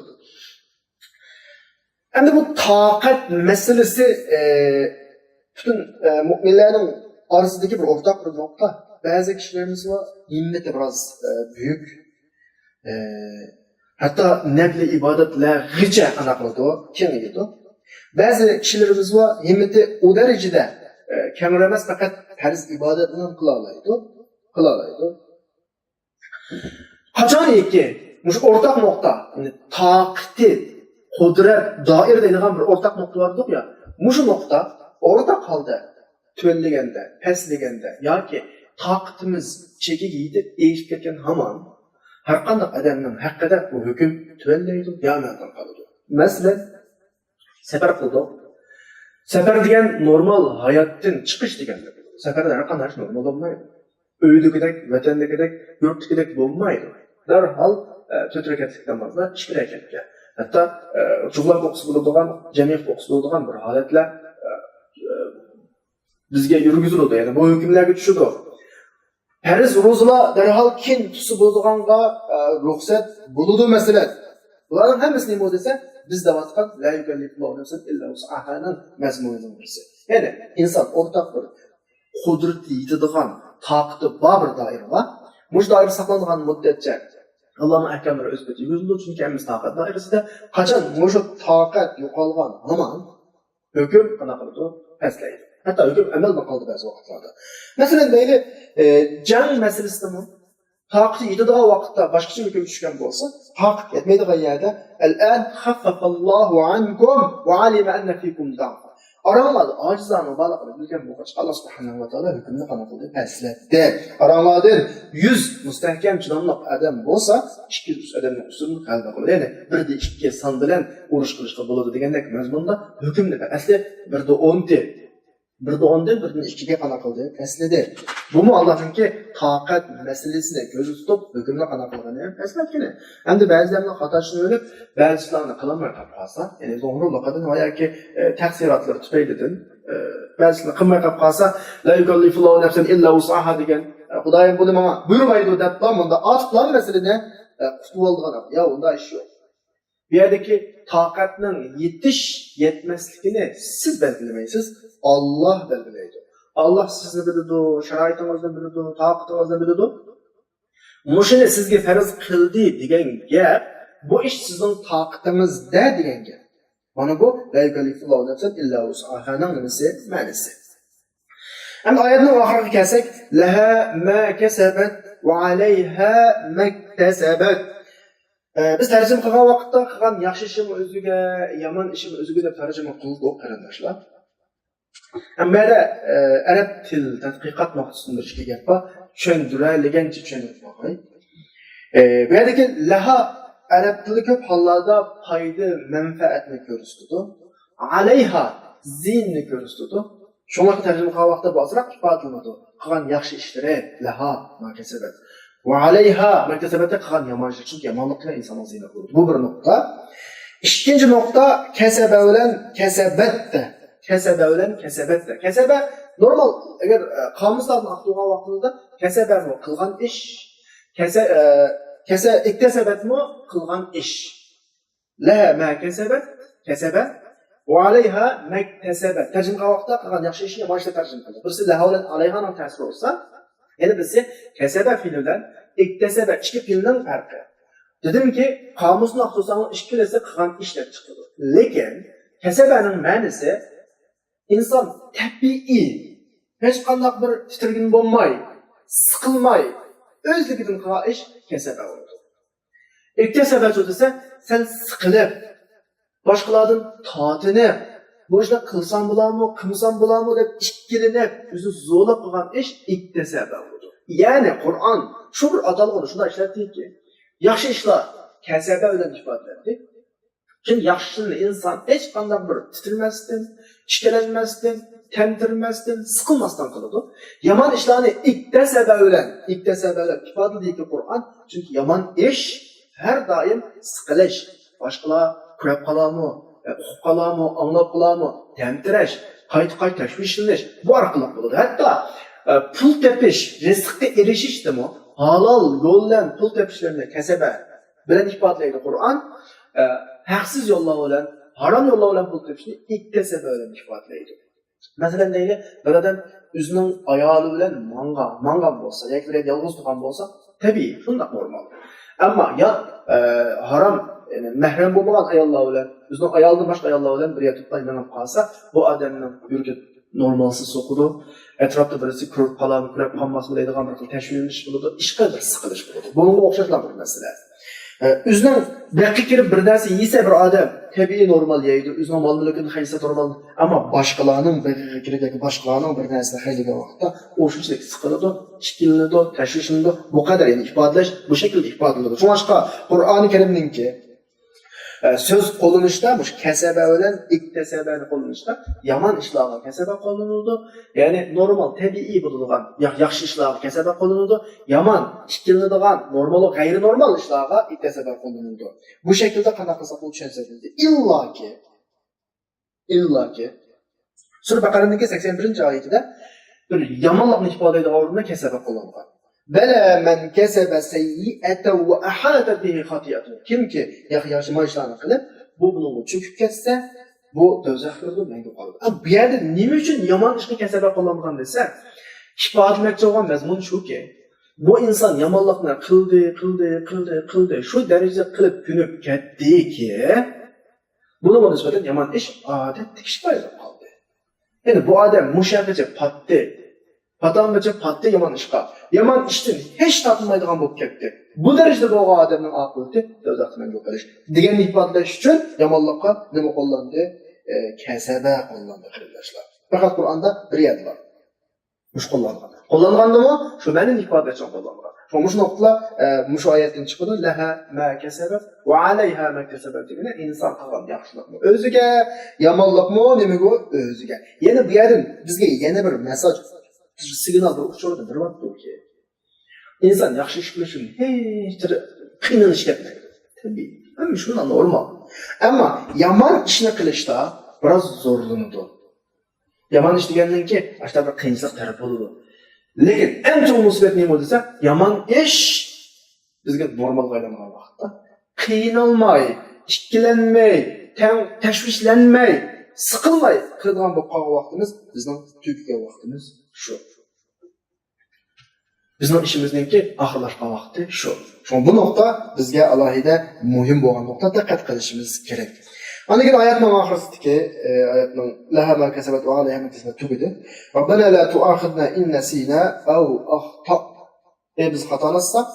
ئەمدى بۇ تاقەت مەسىلىسى، ئە، پۈتۈن، ئە، مۆمىنلەرنىڭ ئارىسىدىكى بىر ئورتاق بىر نۇقتا. بەزى كىشىلىرىمىز بار، ھىممىتى بىراز، ئە، بۈيۈك، ئە، ھەتتا نەپلى ئىبادەتلەرگىچە قانداق قىلىدۇ، كېڭىيىدۇ. بەزى كىشىلىرىمىز بار، ھىممىتى ئۇ دەرىجىدە، ئە، كەڭرى ئەمەس، پەقەت پەرز ئىبادەتلەرنى قىلالايدۇ، قىلالايدۇ. قاچانكى مۇشۇ ئورتاق نۇقتا، يەنى تاقىتى، قۇدرەت، دائىرە دەيدىغان بىر ئورتاق نۇقتا بار دېدۇق يا، مۇشۇ نۇقتا ئورتاق ھالدا تۆۋەنلىگەندە، پەسلىگەندە ياكى تاقىتىمىز چېكىگە يېتىپ ئېشىپ كەتكەن ھامان، ھەرقانداق ئادەمنىڭ ھەققىدە بۇ ھۆكۈم تۆۋەنلەيدۇ، يا مەنتان قالىدۇ. مەسىلەن، سەپەر قىلدۇق. سەپەر دېگەن نورمال ھاياتتىن چىقىش دېگەنلىك. سەپەردە ھەر قانداق ئىش نورمال بولمايدۇ. ئۆيدىكىدەك، ۋەتەندىكىدەك، يۇرتتىكىدەك بولمايدۇ. دەرھال، ئە، تۆت رەكەتلىك نامازلار ئىككى رەكەتكە. ھەتتا، ئە، جۇملەپ ئوقۇسا بولىدىغان، جەمئىي ئوقۇسا بولىدىغان بىر ھالەتلەر، ئە، ئە، بىزگە يۈرگۈزۈلىدۇ، يەنى بۇ ھۆكۈملەرگە چۈشىدۇ. پەرز روزىلار دەرھال كېيىن تۇتسا بولىدىغانغا، ئە، رۇخسەت بولىدۇ، مەسىلەن. بۇلارنىڭ ھەممىسى نېمە دېسە، بىز دەۋاتقان لا يۇكەللىفۇللاھۇ نەفسەن ئىللا ۋۇسئەھانىڭ مەزمۇنىنىڭ بىرسى. يەنى ئىنسان ئورتاق بىر قۇدرىتى يېتىدىغان، تاقىتى بار بىر دائىرە بار. مۇشۇ دائىرە ساقلانغان مۇددەتچە ئاللانىڭ ئەھكاملىرى ئۆز پېتىگە يۈرگۈزۈلىدۇ، چۈنكى ھەممىسى تاقەت دائىرىسىدە. قاچان مۇشۇ تاقەت يوقالغان ھامان ھۆكۈم قانداق قىلىدۇ؟ پەسلەيدۇ. ھەتتا ھۆكۈم ئەمەلدىن قالدى بەزى ۋاقىتلاردا. مەسىلەن، دەيلى، ئە، جەڭ مەسىلىسىدىمۇ تاقىتى يېتىدىغان ۋاقىتتا باشقىچە ھۆكۈم چۈشكەن بولسا، تاقىت يەتمەيدىغان يەردە، ئەلئان خەففەفەللاھۇ ئانكۇم ۋە ئەلىمە ئەننە فىكۇم زەئفا. ئاراڭلاردا ئاجىزلارنىڭ بارلىقىنى بىلگەن بولغاچقا، ئاللا سۇبھانەھۇ ۋە تائالا ھۆكۈمنى قانداق قىلدى؟ پەسلەتتى. ئاراڭلاردىن يۈز مۇستەھكەم، چىداملىق ئادەم بولسا، ئىككى يۈز ئادەمنىڭ ئۈستىدىن غەلىبە قىلىدۇ. يەنى بىردە ئىككى سان بىلەن ئۇرۇش قىلىشقا بولىدۇ دېگەندەك مەزمۇندا ھۆكۈمنى ئەسلى بىردە ئونتى، بىردە ئوندىن بىردىن ئىككىگە قانداق قىلدى؟ پەسلىدى. بۇمۇ ئاللانىڭكى تاقەت مەسىلىسىنى كۆزدە تۇتۇپ، ھۆكۈمنى قانداق قىلغىنى پەسلەتكىنى. ئەمدى بەزىلەرنىڭ خاتا چۈشىنىۋېلىپ، بەزى ئىشلارنى قىلالماي قاپ قالسا، يەنى زوھۇرلۇقىدىن ۋە ياكى، ئە، تەقسىراتلىرى تۈپەيلىدىن، ئە، بەزىسىنى قىلماي قاپ قالسا، لا يۇكەللىفۇللاھۇ نەفسەن ئىللا ۋۇسئەھا دېگەن، ئە، خۇدايىم بۇنى ماڭا بۇيرۇمايدۇ دەپلا، مۇنداق ئاتىپلا مەسىلىنى، ئە، قۇتۇۋالىدىغان. يا، ئۇنداق ئىش يوق. بۇ يەردىكى تاقەتنىڭ يېتىش، يەتمەسلىكىنى سىز بەلگىلىمەيسىز، ئاللا بەلگىلەيدۇ. ئاللا سىزنى بىلىدۇ، شارائىتىڭىزنى بىلىدۇ، تاقىتىڭىزنى بىلىدۇ. مۇشۇنى سىزگە پەرز قىلدى دېگەن گەپ، بۇ ئىش سىزنىڭ تاقىتىڭىزدە دېگەن گەپ. مانا بۇ لا يۇكەللىفۇللاھۇ نەفسەن ئىللا ۋۇسئەھانىڭ نېمىسى؟ مەنىسى. ئەمدى ئايەتنىڭ ئاخىرىغا كەلسەك، لەھا ما كەسەبەت ۋە ئەلەيھا مەكتەسەبەت. ئە، بىز تەرجىمە قىلغان ۋاقىتتا قىلغان ياخشى ئىشىم ئۆزىگە، يامان ئىشىم ئۆزىگە دەپ تەرجىمە قىلدۇق، قېرىنداشلار. ئەمما بۇ يەردە، ئە، ئەرەب تىل تەتقىقات نۇقتىسىدىن بىر ئىككى گەپ بار. چۈشەندۈرەلىگەنچە چۈشەندۈرۈپ باقاي. ئە، بۇ يەردىكى لەھا ئەرەب تىلى كۆپ ھاللاردا پايدا، مەنپەئەتنى كۆرسىتىدۇ. ئەلەيھا زىيىننى كۆرسىتىدۇ. شۇڭلاشقا تەرجىمە قىلغان ۋاقىتتا بۇ ئازراق ئىپادىلىنىدۇ. قىلغان ياخشى ئىشلىرى، لەھا ما كەسەبەت. ۋە ئەلەيھا ما كەسەبەت، قىلغان يامان ئىشلىرى، چۈنكى يامانلىق بىلەن ئىنساننىڭ زىيىنى قىلىدۇ. بۇ بىر نۇقتا. ئىككىنچى نۇقتا، كەسەبە بىلەن كەسەبەتتە. كەسەبە بىلەن كەسەبەتتە. كەسەبە نورمال، ئەگەر، ئە، قامۇسلاردىن ئاقتۇرغان ۋاقتىمىزدا كەسەبەمۇ قىلغان ئىش، كەسە-، ئە، كەسە-، ئىكتەسەبەتمۇ قىلغان ئىش. لەھا ما كەسەبەت، كەسەبە، ۋە ئەلەيھا مەكتەسەبە. تەرجىمە قىلغان ۋاقىتتا قىلغان ياخشى ئىشىنى يامان ئىشلار تەرجىمە قىلىدۇ. بىرسى لەھا بىلەن ئەلەيھانىڭ تەسىرى بولسا، يەنە بىرسى كەسەبە پېئىلى بىلەن ئىكتەسەبە ئىككى پېئىلنىڭ پەرقى. دېدىمكى، قامۇسنى ئاختۇرساڭلار ئىككىلىسى قىلغان ئىش دەپ چىقىدۇ. لېكىن كەسەبەنىڭ مەنىسى ئىنسان تەبىئىي، ھېچقانداق بىر تىترىگىنى بولماي، سىقىلماي، ئۆزلۈكىدىن قىلغان ئىش كەسەبە بولىدۇ. ئىكتەسەبەچۇ دېسە، سەل سىقىلىپ، باشقىلاردىن تارتىنىپ، بۇ ئىشنى قىلسام بولامۇ، قىلمىسام بولامۇ دەپ ئىككىلىنىپ، ئۆزىنى زورلاپ قىلغان ئىش ئىكتەسەبە بولىدۇ. يەنى قۇرئان شۇ بىر ئاتالغۇنى شۇنداق ئىشلەتتىكى، ياخشى ئىشلار كەسەبە بىلەن ئىپادىلەندى. چۈنكى ياخشى ئىشلارنى ئىنسان ھېچقانداق بىر تىترىمەستىن، ئىككىلەنمەستىن، تەمتىرىمەستىن، سىقىلماستىن قىلىدۇ. يامان ئىشلارنى ئىكتەسەبە بىلەن، ئىكتەسەبە دەپ ئىپادىلەيدۇ قۇرئان. چۈنكى يامان ئىش ھەر دائىم سىقىلىش، باشقىلار كۆرۈپ قالارمۇ، ئۇقۇپ قالارمۇ، ئاڭلاپ قالارمۇ، تەمتىرەش، قايتا-قايتا تەشۋىشلىنىش، بۇ ئارقىلىق بولىدۇ. ھەتتا، ئە، پۇل تېپىش، رىزىققا ئېرىشىشتىمۇ ھالال يول بىلەن پۇل تېپىشلىرىنى كەسەبە بىلەن ئىپادىلەيدۇ قۇرئان. ئە، ھەقسىز يوللار بىلەن، ھارام يوللار بىلەن پۇل تېپىشنى ئىكتەسەبە بىلەن ئىپادىلەيدۇ. مەسىلەن دەيلى، بىر ئادەم ئۆزىنىڭ ئايالى بىلەن ماڭغان، ماڭغان بولسا ياكى بىر يەردە يالغۇز تۇرغان بولسا، تەبىئىي، شۇنداق نورمال. ئەمما يا، ئە، ھارام، يەنى مەھرەم بولمىغان ئاياللار بىلەن، ئۆزىنىڭ ئايالىدىن باشقا ئاياللار بىلەن بىر يەردە تۇرۇپ مېڭىپ قالسا، بۇ ئادەمنىڭ يۈرىكى نورمالسىز سوقىدۇ. ئەتراپتا بىرسى كۆرۈپ قالارمۇ، كۆرۈپ قالماسمۇ دەيدىغان بىر خىل تەشۋىش بولىدۇ، ئىشقىلىپ بىر سىقىلىش بولىدۇ. بۇنىڭغا ئوخشاشلا بىر مەسىلە. ئە، ئۆزىنىڭ بېقى كىرىپ بىر نەرسە يېسە بىر ئادەم، تەبىئىي نورمال يەيدۇ، ئۆزىنىڭ مال-مۈلكىنى خەجلىسە نورمال. ئەمما باشقىلارنىڭ بېقىغا كىرىپ ياكى باشقىلارنىڭ بىر نەرسىنى خەجلىگەن ۋاقىتتا ئۇ شۇنچىلىك سىقىلىدۇ، ئىككىلىنىدۇ، تەشۋىشلىنىدۇ. بۇ قەدەر، يەنى ئىپادىلەش بۇ شەكىلدە ئىپادىلىنىدۇ. شۇڭلاشقا قۇرئانى كەرىمنىڭكى، ئە، سۆز قوللىنىشتا مۇشۇ كەسەبە بىلەن ئىكتەسەبەنى قوللىنىشتا يامان ئىشلارغا كەسەبە قوللىنىلىدۇ. يەنى نورمال، تەبىئىي بولىدىغان يا-، ياخشى ئىشلارغا كەسەبە قوللىنىدۇ. يامان، ئىككىلىنىدىغان، نورمال، غەيرىي نورمال ئىشلارغا ئىكتەسەبە قوللىنىلىدۇ. بۇ شەكىلدە قانداق قىلساق بۇ چۈشەنسەك بولىدۇ. ئىللاكى، ئىللاكى سۈرە بەقەرەنىڭكى سەكسەن بىرىنچى ئايىتىدە بىر يامانلىقنى ئىپادىلەيدىغان ئورۇندا كەسەبە قوللانغان. بەلە مەن كەسەبە سەييىئەتەن ۋە ئەھاتەت بىھى خاتىئەتۇھۇ. كىمكى ياخ-، ياخشى ئىشلارنى قىلىپ، بۇ بۇنىڭغا چۆكۈپ كەتسە، بۇ دوزاخ كىرىدۇ، مەڭگۈ قالىدۇ. ئەمما بۇ يەردە نېمە ئۈچۈن يامان ئىشنى كەسەبە قوللانغان دېسە، ئىپادىلىمەكچى بولغان مەزمۇن شۇكى، بۇ ئىنسان يامانلىقنى قىلدى، قىلدى، قىلدى، قىلدى، شۇ دەرىجىدە قىلىپ كۆنۈپ كەتتىكى، بۇنىڭغا نىسبەتەن يامان ئىش ئادەتتىكى ئىشقا ئايلىنىپ قالدى. يەنى بۇ ئادەم مۇشۇ يەرگىچە پاتتى. پاتالمىچە پاتتى يامان ئىشقا. يامان ئىشتىن ھېچ تارتىنمايدىغان بولۇپ كەتتى. بۇ دەرىجىدە بولغان ئادەمنىڭ ئاقىۋىتى دوزاختا مەڭگۈ قېلىش. دېگەننى ئىپادىلەش ئۈچۈن يامانلىققا نېمە قوللاندى؟ ئە، كەسەبە قوللاندى، قېرىنداشلار. پەقەت قۇرئاندا بىر يەردە بار. مۇشۇ قوللانغان. قوللانغاندىمۇ شۇ مەنىنى ئىپادىلەش ئۈچۈن قوللانغان. شۇڭا مۇشۇ نۇقتىلار، ئە، مۇشۇ ئايەتتىن چىقىدۇ. لەھا ما كەسەبەت ۋە ئەلەيھا مەكتەسەبەت دېگىنى ئىنسان قىلغان ياخشىلىقمۇ ئۆزىگە، يامانلىقمۇ نېمىگۇ ئۆزىگە. يەنە بۇ يەردىن بىزگە يەنە بىر مېسساژ، سىگنال، بىر ئۇچۇرنى بېرىۋاتىدۇكى، ئىنسان ياخشى ئىش قىلىشتىن ھېچ قىينىلىش كەتمەيدۇ. تەبىئىي. ھەممە شۇنداق نورمال. ئەمما يامان ئىشنى قىلىشتا بىراز زورلىنىدۇ. يامان ئىش دېگەندىن كېيىن ئاشۇنداق بىر قىيىنچىلىق تەرەپ بولىدۇ. لېكىن ئەڭ چوڭ مۇسىبەت نېمە دېسە، يامان ئىش بىزگە نورمالغا ئايلانغان ۋاقىتتا قىينالماي، ئىككىلەنمەي، تەڭ تەشۋىشلەنمەي، سىقىلماي قىلىدىغان بولۇپ قالغان ۋاقتىمىز، بىزنىڭ تۈگىگەن ۋاقتىمىز شۇ. بىزنىڭ ئىشىمىزنىڭكى ئاخىرلاشقان ۋاقتى شۇ. شۇڭا بۇ نۇقتا بىزگە ئالاھىدە مۇھىم بولغان نۇقتا، دىققەت قىلىشىمىز كېرەك. ئاندىن كېيىن ئايەتنىڭ ئاخىرىسىدىكى، ئە، ئايەتنىڭ لەھا ما كەسەبەت ۋە ئەلەيھا ما كەسەبەت تۈگىدى. رەببەنا لا تۇئاخىزنا ئىن نەسىنا ئەۋ ئەختەئنا. ئەي بىز خاتالاشساق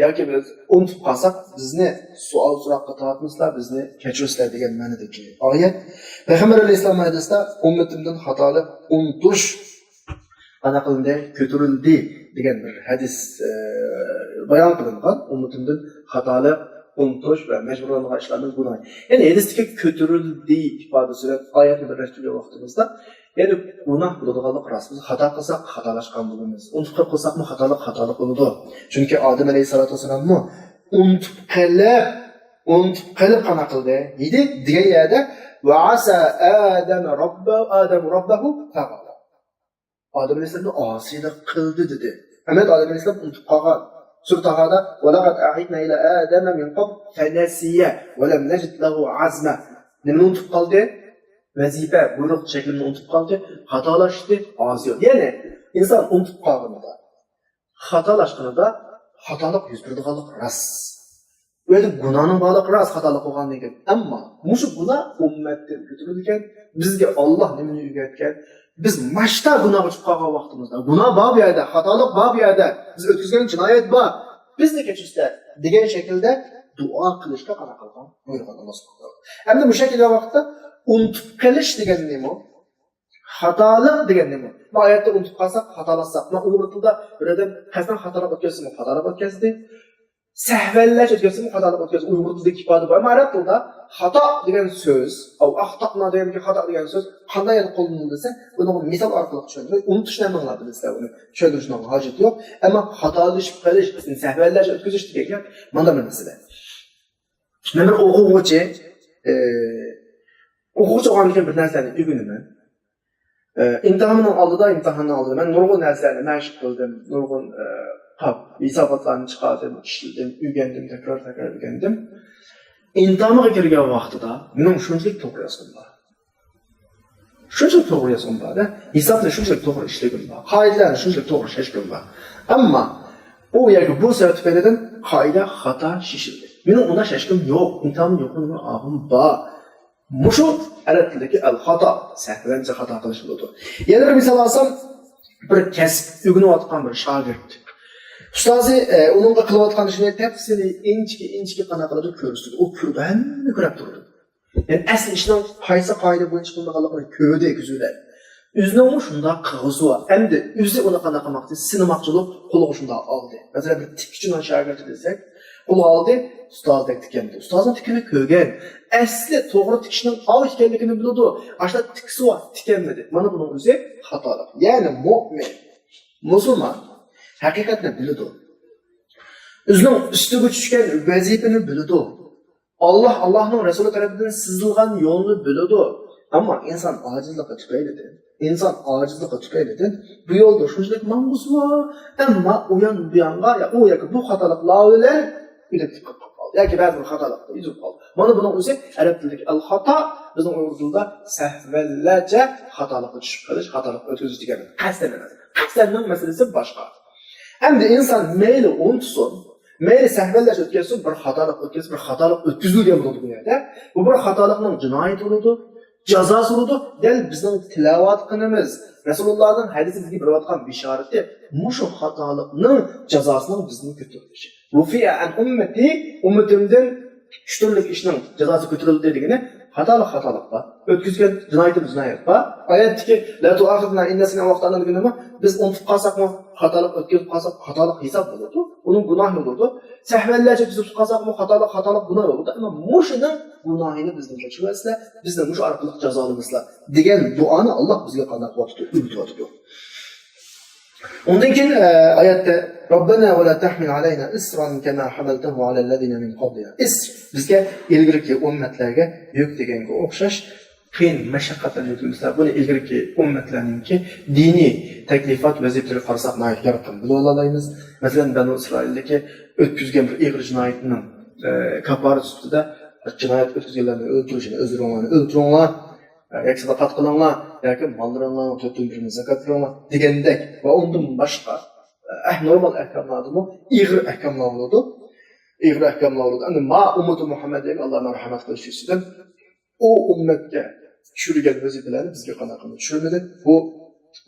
ياكى بىز ئۇنتۇپ قالساق، بىزنى سوئال سوراققا تارتمىسىلا، بىزنى كەچۈرسىلە دېگەن مەنىدىكى ئايەت. پەيغەمبەر ئەلەيھىسسالام ھەدىستە ئۈممىتىمدىن خاتالىق، ئۇنتۇش قانداق قىلىندى؟ كۆتۈرۈلدى دېگەن بىر ھەدىس، ئە، بايان قىلىنغان. ئۈممىتىمدىن خاتالىق، ئۇنتۇش ۋە مەجبۇرلانغان ئىشلاردىن گۇناھ. يەنى ھەدىستىكى كۆتۈرۈلدى ئىپادىسى بىلەن ئايەتنى بىرلەشتۈرگەن ۋاقتىمىزدا، يەنى گۇناھ بولىدىغانلىق راست. بىز خاتا قىلساق، خاتالاشقان بولىمىز. ئۇنتۇپ قېلىپ قىلساقمۇ خاتالىق، خاتالىق بولىدۇ. چۈنكى ئادەم ئەلەيھىسسالاتۇ ۋەسسالاممۇ ئۇنتۇپ قېلىپ، ئۇنتۇپ قېلىپ قانداق قىلدى؟ يېدى دېگەن يەردە، ۋە ئەسا ئادەم رەببە-، ئادەم رەببەھۇ فەغەۋا. ئادەم ئەلەيھىسسالام ئاسىيلىق قىلدى دېدى. ئەمەلىيەتتە ئادەم ئەلەيھىسسالام ئۇنتۇپ قالغان. سۈرە تاھادا، ۋەلەقەد ئەھىدنا ئىلە ئادەمە مىن قەبل فەنەسىيە ۋەلەم نەجىد لەھۇ ئەزمە. نېمىنى ئۇنتۇپ قالدى؟ ۋەزىپە، بۇيرۇق شەكلىنى ئۇنتۇپ قالدى. خاتالاشتى، ئازىياندى. يەنى ئىنسان ئۇنتۇپ قالغىنىدا، خاتالاشقىنىدا خاتالىق يۈز بېرىدىغانلىقى راست. ئۇ يەردە گۇناھنىڭ بارلىقى راست، خاتالىق بولغاندىن كېيىن. ئەمما مۇشۇ گۇناھ ئۈممەتتىن كۆتۈرۈلگەن، بىزگە ئاللاھ نېمىنى ئۆگەتكەن؟ بىز ماشتا گۇناھقا چۈشۈپ قالغان ۋاقتىمىزدا، گۇناھ بار بۇ يەردە، خاتالىق بار بۇ يەردە، بىز ئۆتكۈزگەن جىنايەت بار، بىزنى كەچۈرسىلە دېگەن شەكىلدە دۇئا قىلىشقا قاراپ قالغان، بۇيرۇغان ئاللاھ سۇبھانەھۇ ۋە تائالا. ئەمدى بۇ شەكىلدە ۋاقىتتا ئۇنتۇپ قېلىش دېگەن نېمە؟ خاتالىق دېگەن نېمە؟ بۇ ئايەتتە ئۇنتۇپ قالساق، خاتالاشساق. مانا ئۇيغۇر تىلىدا بىر ئادەم قەستەن خاتالىق ئۆتكۈزسىمۇ، خاتالىق ئۆتكۈزدى. سەھۋەنلەش ئۆتكۈزسىمۇ، خاتالىق ئۆتكۈزدى. ئۇيغۇر تىلىدىكى ئىپادە بۇ. ئەمما ئەرەب تىلىدا خاتا دېگەن سۆز، ئەۋ ئەختەئنا دېگەن، خاتا دېگەن سۆز قانداق يەردە قوللىنىلىدۇ دېسە، بۇنىڭ مىسال ئارقىلىق چۈشەندۈرۈش. ئۇنتۇشنى ھەممىڭلار بىلىسىلەر، ئۇنى چۈشەندۈرۈشنىڭ ھاجىتى يوق. ئەمما خاتالىشىپ قېلىش، سەھۋەنلەش ئۆتكۈزۈش دېگەن گەپ مانا بۇ مەسىلە. مەن بىر ئوقۇغۇچى، ئى، ئوقۇغۇچى بولغاندىن كېيىن بىر نەرسىلەرنى ئۆگىنىمەن. ئى، ئىمتىھاننىڭ ئالدىدا، ئىمتىھاننىڭ ئالدىدا مەن نۇرغۇن نەرسىلەرنى مەشىق قىلدىم، نۇرغۇن، ئى، قاپ، ھېساباتلارنى چىقاردىم، ئىشلىدىم، ئۆگەندىم، تەكرار، تەكرار ئۆگەندىم. ئىمتىھانغا كىرگەن ۋاقتىدا مېنىڭ شۇنچىلىك توغرا يازغىنىم بار. شۇنچىلىك توغرا يازغىنىم بار-دە، ھېسابنى شۇنچىلىك توغرا ئىشلىگىنىم بار، قائىدىلەرنى شۇنچىلىك توغرا شەشكىنىم بار. ئەمما ئۇ ياكى بۇ سەۋەب تۈپەيلىدىن قائىدە خاتا شېشىلدى. مېنىڭ ئۇنداق شەشكىم يوق، ئىمتىھاننىڭ يوقىنى ئاغىم بار. مۇشۇ ئەرەب تىلىدىكى ئەل خاتا، سەھۋەنچە خاتا قىلىش بولىدۇ. يەنە بىر مىسال ئالسام، بىر كەسىپ ئۆگىنىۋاتقان بىر شاگىرت. ئۇستازى، ئە، ئۇنىڭغا قىلىۋاتقان ئىشىنى تەپسىلىي، ئىنچىكە، ئىنچىكە قانداق قىلىدۇ كۆرسىتىدۇ. ئۇ كۆرىدۇ، ھەممە كۆرۈپ تۇرىدۇ. يەنى ئەسلى ئىشنىڭ قايسى قائىدە بويىچە قىلىنىدىغانلىقىنى كۆردى كۆزى بىلەن. ئۆزىنىڭمۇ شۇنداق قىلغۇسى بار. ئەمدى ئۆزى ئۇنى قانداق قىلماقچى، سىنىماقچى بولۇپ قولىغا شۇنداق ئالدى. مەسىلەن، بىر تىككۈچىنىڭ شاگىرتى دېسەك، قولىغا ئالدى، ئۇستازدەك تىكەمدۇ. ئۇستازنىڭ تىكىنى كۆرگەن. ئەسلى توغرا تىكىشنىڭ ئاۋۇ ئىكەنلىكىنى بىلىدۇ. ئاشۇنداق تىكىسى بار، تىكەلمىدى. مانا بۇنىڭ ئۆزى خاتالىق. يەنى مۆمىن، مۇسۇلمان ھەقىقەتنى بىلىدۇ. ئۆزىنىڭ ئۈستىگە چۈشكەن ۋەزىپىنى بىلىدۇ. ئاللاھ، ئاللاھنىڭ رەسۇلى تەرىپىدىن سىزىلغان يولنى بىلىدۇ. ئەمما ئىنسان ئاجىزلىقى تۈپەيلىدىن، ئىنسان ئاجىزلىقى تۈپەيلىدىن بۇ يولدا شۇنچىلىك ماڭغۇسى بار، ئەمما ئۇ يان بۇ يانغا، يا ئۇ ياكى بۇ خاتالىقلار بىلەن ئۆلۈپ كېتىپ قالدى ياكى بەزى بىر خاتالىقتا ئۈزۈلۈپ قالدى. مانا بۇنىڭ ئۆزى ئەرەب تىلىدىكى ئەل خاتا، بىزنىڭ ئۇيغۇر تىلىدا سەھۋەنلەرچە خاتالىققا چۈشۈپ قېلىش، خاتالىققا ئۆتكۈزۈش دېگەن. قەستەن ئەمەس. قەستەننىڭ مەسىلىسى باشقا. ئەمدى ئىنسان مەيلى ئۇنتۇسۇن، مەيلى سەھۋەنلەش ئۆتكەزسۇن، بىر خاتالىق ئۆتكەزسە، بىر خاتالىق ئۆتكۈزۈلگەن بولىدۇ بۇ يەردە. بۇ بىر خاتالىقنىڭ جىنايىتى بولىدۇ، جازاسى بولىدۇ. دەل بىزنىڭ تىلاۋەت قىلغىنىمىز، رەسۇلۇللانىڭ ھەدىسى بىزگە بېرىۋاتقان بېشارىتى، مۇشۇ خاتالىقنىڭ جازاسىنىڭ بىزنى كۆتۈرۈلۈشى. رۇفىئە ئەن ئۈممەتى، ئۈممىتىمدىن ئۈچ تۈرلۈك ئىشنىڭ جازاسى كۆتۈرۈلدى دېگىنى، خاتالىق خاتالىق بار. ئۆتكۈزگەن جىنايىتىمىز جىنايەت بار. ئايەتتىكى، لا تۇئاخىزنا ئىن نەسىنا ئەۋ ئەختەئنا دېگىنىمۇ، بىز ئۇنتۇپ قالساقمۇ، خاتالىق ئۆتكۈزۈپ قالساق، خاتالىق ھېساب بولىدۇ. ئۇنىڭ گۇناھى بولىدۇ. سەھۋەنلەرچە تۈزۈپ قالساقمۇ، خاتالىق، خاتالىق گۇناھ بولىدۇ. ئەمما مۇشۇنىڭ گۇناھىنى بىزدىن كەچۈرۈۋەتسىلە، بىزنى مۇشۇ ئارقىلىق جازالىمىسىلە دېگەن دۇئانى ئاللاھ بىزگە قانداق قىلىۋاتىدۇ؟ ئۆگىتىۋاتىدۇ. ئۇندىن كېيىن، ئە، ئايەتتە، رەببەنا ۋە لا تەھمىل ئەلەينا ئىسران كەما ھەمەلتەھۇ ئەلەللەزىنە مىن قەبلىنا. ئىسر، بىزگە ئىلگىرىكى ئۈممەتلەرگە يۈك دېگەنگە ئوخشاش قىيىن مەشەققەتلەرنى يۈكلىمىسىلەر. بۇنى ئىلگىرىكى ئۈممەتلەرنىڭكى دىنىي تەكلىپات، ۋەزىپىلىرىگە قارىساق ناھايىتى يارقىن بىلىۋالالايمىز. مەسىلەن، بەنۇ ئىسرائىلدىكى ئۆتكۈزگەن بىر ئېغىر جىنايىتىنىڭ، ئە، كاپپارەت سۈپىتىدە جىنايەت ئۆتكۈزگەنلەرنى ئۆلتۈرۈشىنى، ئۆزلىرىڭلارنى ئۆلتۈرۈڭلار، ياكى ساداقەت قىلىڭلار، ياكى ماللىرىڭلارنىڭ تۆتتىن بىرىنى زاكات بېرىڭلار دېگەندەك ۋە ئۇندىن باشقا، ئە، نورمال ئەھكاملاردىمۇ ئېغىر ئەھكاملار بولىدۇ. ئېغىر ئەھكاملار بولىدۇ. ئەمدى ما ئۈممىتى مۇھەممەدىيەگە ئاللا مەرھەمەت قىلىش يۈزىسىدىن ئۇ ئۈممەتكە چۈشۈرگەن ۋەزىپىلەرنى بىزگە قانداق قىلىپ چۈشۈرمىدى؟ بۇ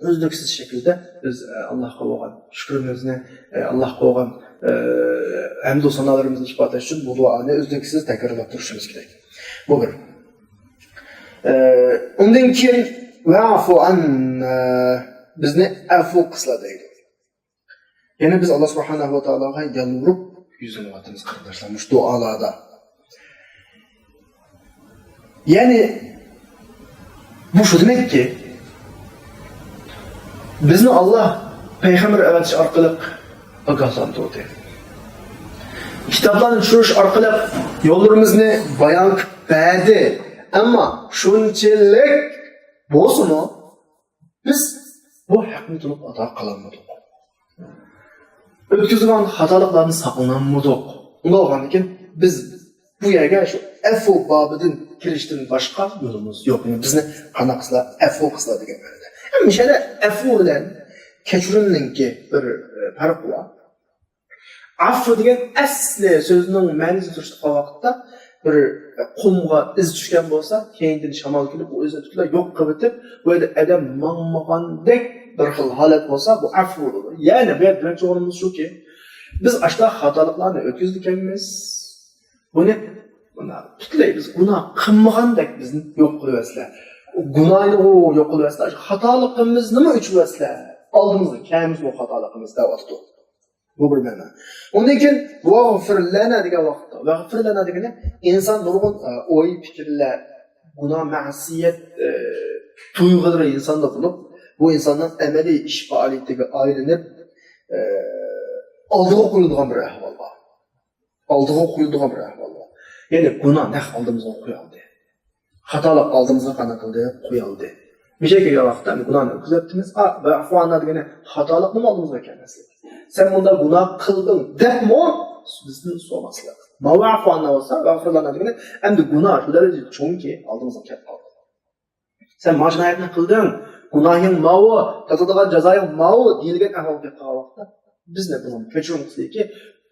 ئۈزلۈكسىز شەكىلدە بىز، ئە، ئاللاھقا بولغان شۈكرىمىزنى، ئە، ئاللاھقا بولغان، ئە، ھەمدۇ سانالىرىمىزنى ئىپادىلەش ئۈچۈن بۇ دۇئانى ئۈزلۈكسىز تەكرارلاپ تۇرۇشىمىز كېرەك. بۇ بىر. ئە، ئۇندىن كېيىن، ۋەئفۇ ئەننا، بىزنى ئەفۇ قىلسىلا دەيدۇ. يەنى بىز ئاللا سۇبھانەھۇ ۋە تائالاغا يالۋۇرۇپ يۈزلىنىۋاتىمىز، قېرىنداشلار، مۇشۇ دۇئالاردا. يەنى بۇ شۇ دېمەككى، بىزنى ئاللا پەيغەمبەر ئەۋەتىش ئارقىلىق ئاگاھلاندۇردى. كىتابلارنى چۈشۈرۈش ئارقىلىق يوللىرىمىزنى بايان قىلىپ بەردى. ئەمما شۇنچىلىك بولسىمۇ، بىز بۇ ھەقنى تونۇپ ئادا قىلالمىدۇق. ئۆتكۈزگەن خاتالىقلاردىن ساقلىنالمىدۇق. ئۇنداق بولغاندىن كېيىن بىز بۇ يەرگە شۇ ئەفۇ بابىدىن كىرىشتىن باشقا يولىمىز يوق. يەنى بىزنى قانداق قىلسىلا ئەفۇ قىلسىلا دېگەن مەنىدە. ئەمما مۇشۇ يەردە ئەفۇ بىلەن كەچۈرۈمنىڭكى بىر، ئە، پەرقى بار. ئەفۇ دېگەن ئەسلى سۆزنىڭ مەنىسىنى سۈرۈشتۈرۈپ قالغان ۋاقىتتا بىر، ئە، قۇمغا ئىز چۈشكەن بولسا، كەينىدىن شامال كېلىپ، ئۇ ئىزنى پۈتۈنلەي يوق قىلىۋېتىپ، بۇ يەردە ئادەم ماڭمىغاندەك بىر خىل ھالەت بولسا، بۇ ئەفۇ بولىدۇ. يەنى بۇ يەردە دېمەكچى بولغىنىمىز شۇكى، بىز ئاشۇنداق خاتالىقلارنى ئۆتكۈزىدىكەنمىز. بۇنى، بۇنى پۈتۈنلەي بىز گۇناھ قىلمىغاندەك بىزنى يوق قىلىۋەتسىلەر. گۇناھنى ئۇ يوق قىلىۋەتسىلەر. خاتالىقىمىزنىمۇ ئۆچۈرۈۋەتسىلەر. ئالدىمىزغا كەلمىسۇن خاتالىقىمىز دەۋاتىدۇ. بۇ بىر مەنە. ئۇندىن كېيىن ۋەغفىر لەنا دېگەن ۋاقىتتا، ۋەغفىر لەنا دېگىنى ئىنسان نۇرغۇن، ئە، ئوي، پىكىرلەر، گۇناھ، مەسىيەت، ئە، تۇيغۇلىرى ئىنساندا بولۇپ، بۇ ئىنساننىڭ ئەمەلىي ئىش پائالىيىتىگە ئايلىنىپ، ئە، ئالدىغا قويۇلىدىغان بىر ئەھۋال بار. ئالدىغا قويۇلىدىغان بىر ئەھۋال بار. يەنى گۇناھ نەق ئالدىمىزغا قويۇلدى. خاتالىق ئالدىمىزغا قانداق قىلدى؟ قويۇلدى. مۇشۇ كەلگەن ۋاقىتتا گۇناھنى ئۆتكۈزۈۋەتتىمىز. ئا، ۋەفۇ ئاننا دېگىنى خاتالىقنىمۇ ئالدىمىزغا كەلمەسلىك. سەن بۇنداق گۇناھ قىلدىڭ دەپمۇ بىزدىن سورىماسلىق. ما ۋەفۇ ئاننا بولسا، ۋەغفىر لەنا دېگىنى ئەمدى گۇناھ شۇ دەرىجىدە چوڭكى ئالدىمىزغا كەپ قالدى. سەن ما جىنايەتنى قىلدىڭ، گۇناھىڭ ماۋۇ، تارتىدىغان جازايىڭ ماۋۇ دېيىلگەن ئەھۋالغا كەپ قالغان ۋاقىتتا بىزنى بۇنىڭ كەچۈرۈم قىلسىكى،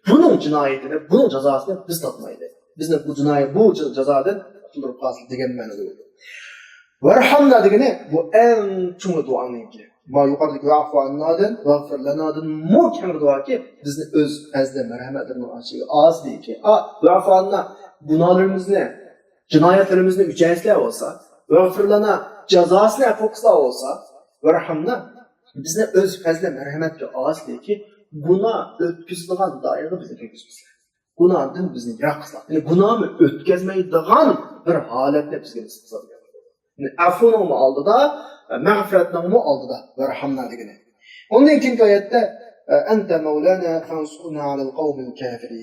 بۇنىڭ جىنايىتىنى، بۇنىڭ جازاسىنى بىز تارتمايلى. بىزنى بۇ جىنايەت، بۇ جازادىن قۇتۇلدۇرۇپ قالسىلى دېگەن مەنىدە بولىدۇ. ۋەرھەمنا دېگىنى بۇ ئەڭ چوڭ دۇئانىڭكى. ما يۇقىرىدىكى ۋەفۇ ئاننادىن، ۋەغفىر لەنادىنمۇ كەڭرى دۇئاكى، بىزنى ئۆز پەزلى مەرھەمەتلىرىنىڭ ئىچىگە ئالسىلىكى. ئا، ۋەفۇ ئاننا، گۇناھلىرىمىزنى، جىنايەتلىرىمىزنى ئۆچەيسىلەر بولسا، ۋەغفىر لەنا، جازاسىنى ئەپۇ قىلسا بولسا، ۋەرھەمنا، بىزنى ئۆز پەزلى مەرھەمەتكە ئالسىلىكى، گۇناھ ئۆتكۈزىدىغان دائىرىگە بىزنى كىرگۈزمىسىلەر. گۇناھتىن بىزنى يىراق قىلسىلەر. يەنى گۇناھمۇ ئۆتكۈزمەيدىغان بىر ھالەتنى بىزگە نېسىپ قىلسىلەر. يەنى ئەفۇنىڭمۇ ئالدىدا، مەغپىرەتنىڭمۇ ئالدىدا، ۋەرھەمنا دېگىنى. ئۇندىن كېيىنكى ئايەتتە، ئەنتە مەۋلانا فەنسۇرنا ئەلەل قەۋمىل كافىرىن.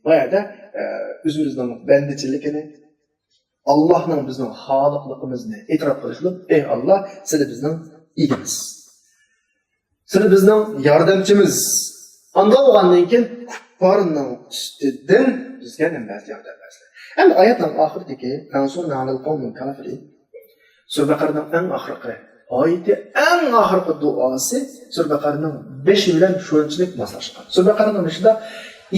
بۇ يەردە، ئە، ئۆزىمىزنىڭ بەندىچىلىكىنى، ئاللاھنىڭ بىزنىڭ خالىقلىقىمىزنى ئېتىراپ قىلىش بىلەن، ئەي ئاللاھ، سىلى بىزنىڭ ئىگىمىز. سىلى بىزنىڭ ياردەمچىمىز. ئانداق بولغاندىن كېيىن كۇپپارنىڭ ئۈستىدىن بىزگە نېمە بەرسە ياردەم بەرسە. ئەمدى ئايەتنىڭ ئاخىرىدىكى فەنسۇرنا ئەلەل قەۋمىل كافىرىن. سۈرە بەقەرىنىڭ ئەڭ ئاخىرقى ئايىتى، ئەڭ ئاخىرقى دۇئاسى سۈرە بەقەرىنىڭ بېشى بىلەن شۇنچىلىك ماسلاشقان. سۈرە بەقەرىنىڭ بېشىدا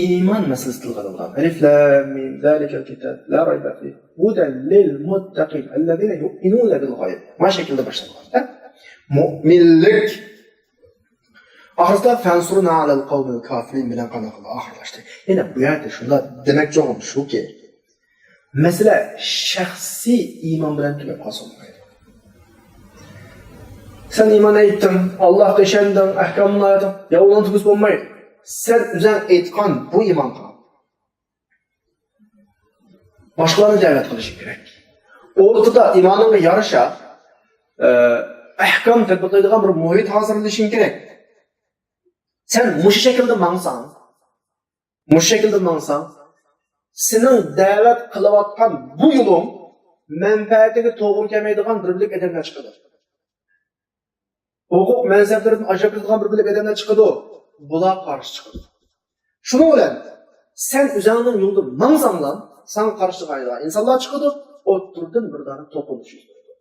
ئىمان مەسىلىسى تىلغا ئېلىنغان. ئەلىف لام مىم، زالىكەل كىتاب، لا رايبە فىھ، ھۇدەل لىل مۇتتەقىن، ئەللەزىنە يۇئمىنۇنە بىل غەيب. مانا شەكىلدە باشلانغان. ھە؟ مۇئمىنلىك. ئاخىرىدا فەنسۇرنا ئەلەل قەۋمىل كافىرىن بىلەن قانداق قىلدى؟ ئاخىرلاشتى. يەنە بۇ يەردە شۇنداق دېمەكچى بولغىنىم شۇكى، مەسىلە شەخسىي ئىمان بىلەن تۈگەپ قالسا بولمايدۇ. سەن ئىمان ئېيتتىڭ، ئاللاھقا ئىشەندىڭ، ئەھكامنى ئاڭلىدىڭ. يا ئۇنىڭ تۈگىسى بولمايدۇ. سەن ئۆزۈڭ ئېيتقان بۇ ئىمانغا باشقىلارنى دەۋەت قىلىشىڭ كېرەك. ئورتىدا ئىمانىڭغا يارىشا، ئە، ئەھكام تەتبىقلايدىغان بىر مۇھىت ھازىرلىشىڭ كېرەك. سەن مۇشۇ شەكىلدە ماڭساڭ، مۇشۇ شەكىلدە ماڭساڭ، سېنىڭ دەۋەت قىلىۋاتقان بۇ يولۇڭ مەنپەئەتىگە توغرا كەلمەيدىغان بىر بۆلەك ئادەملەر چىقىدۇ. ھوقۇق مەنسەپلىرىدىن ئاجرىلىپ كېتىدىغان بىر بۆلەك ئادەملەر چىقىدۇ. بۇلار قارشى چىقىدۇ. شۇنىڭ بىلەن سەن ئۆزۈڭنىڭ يولىدا ماڭساڭلا، ساڭا قارشى چىقىدىغان ئىنسانلار چىقىدۇ. ئوتتۇرىدىن بىر دانە توقۇنۇش يۈز بېرىدۇ.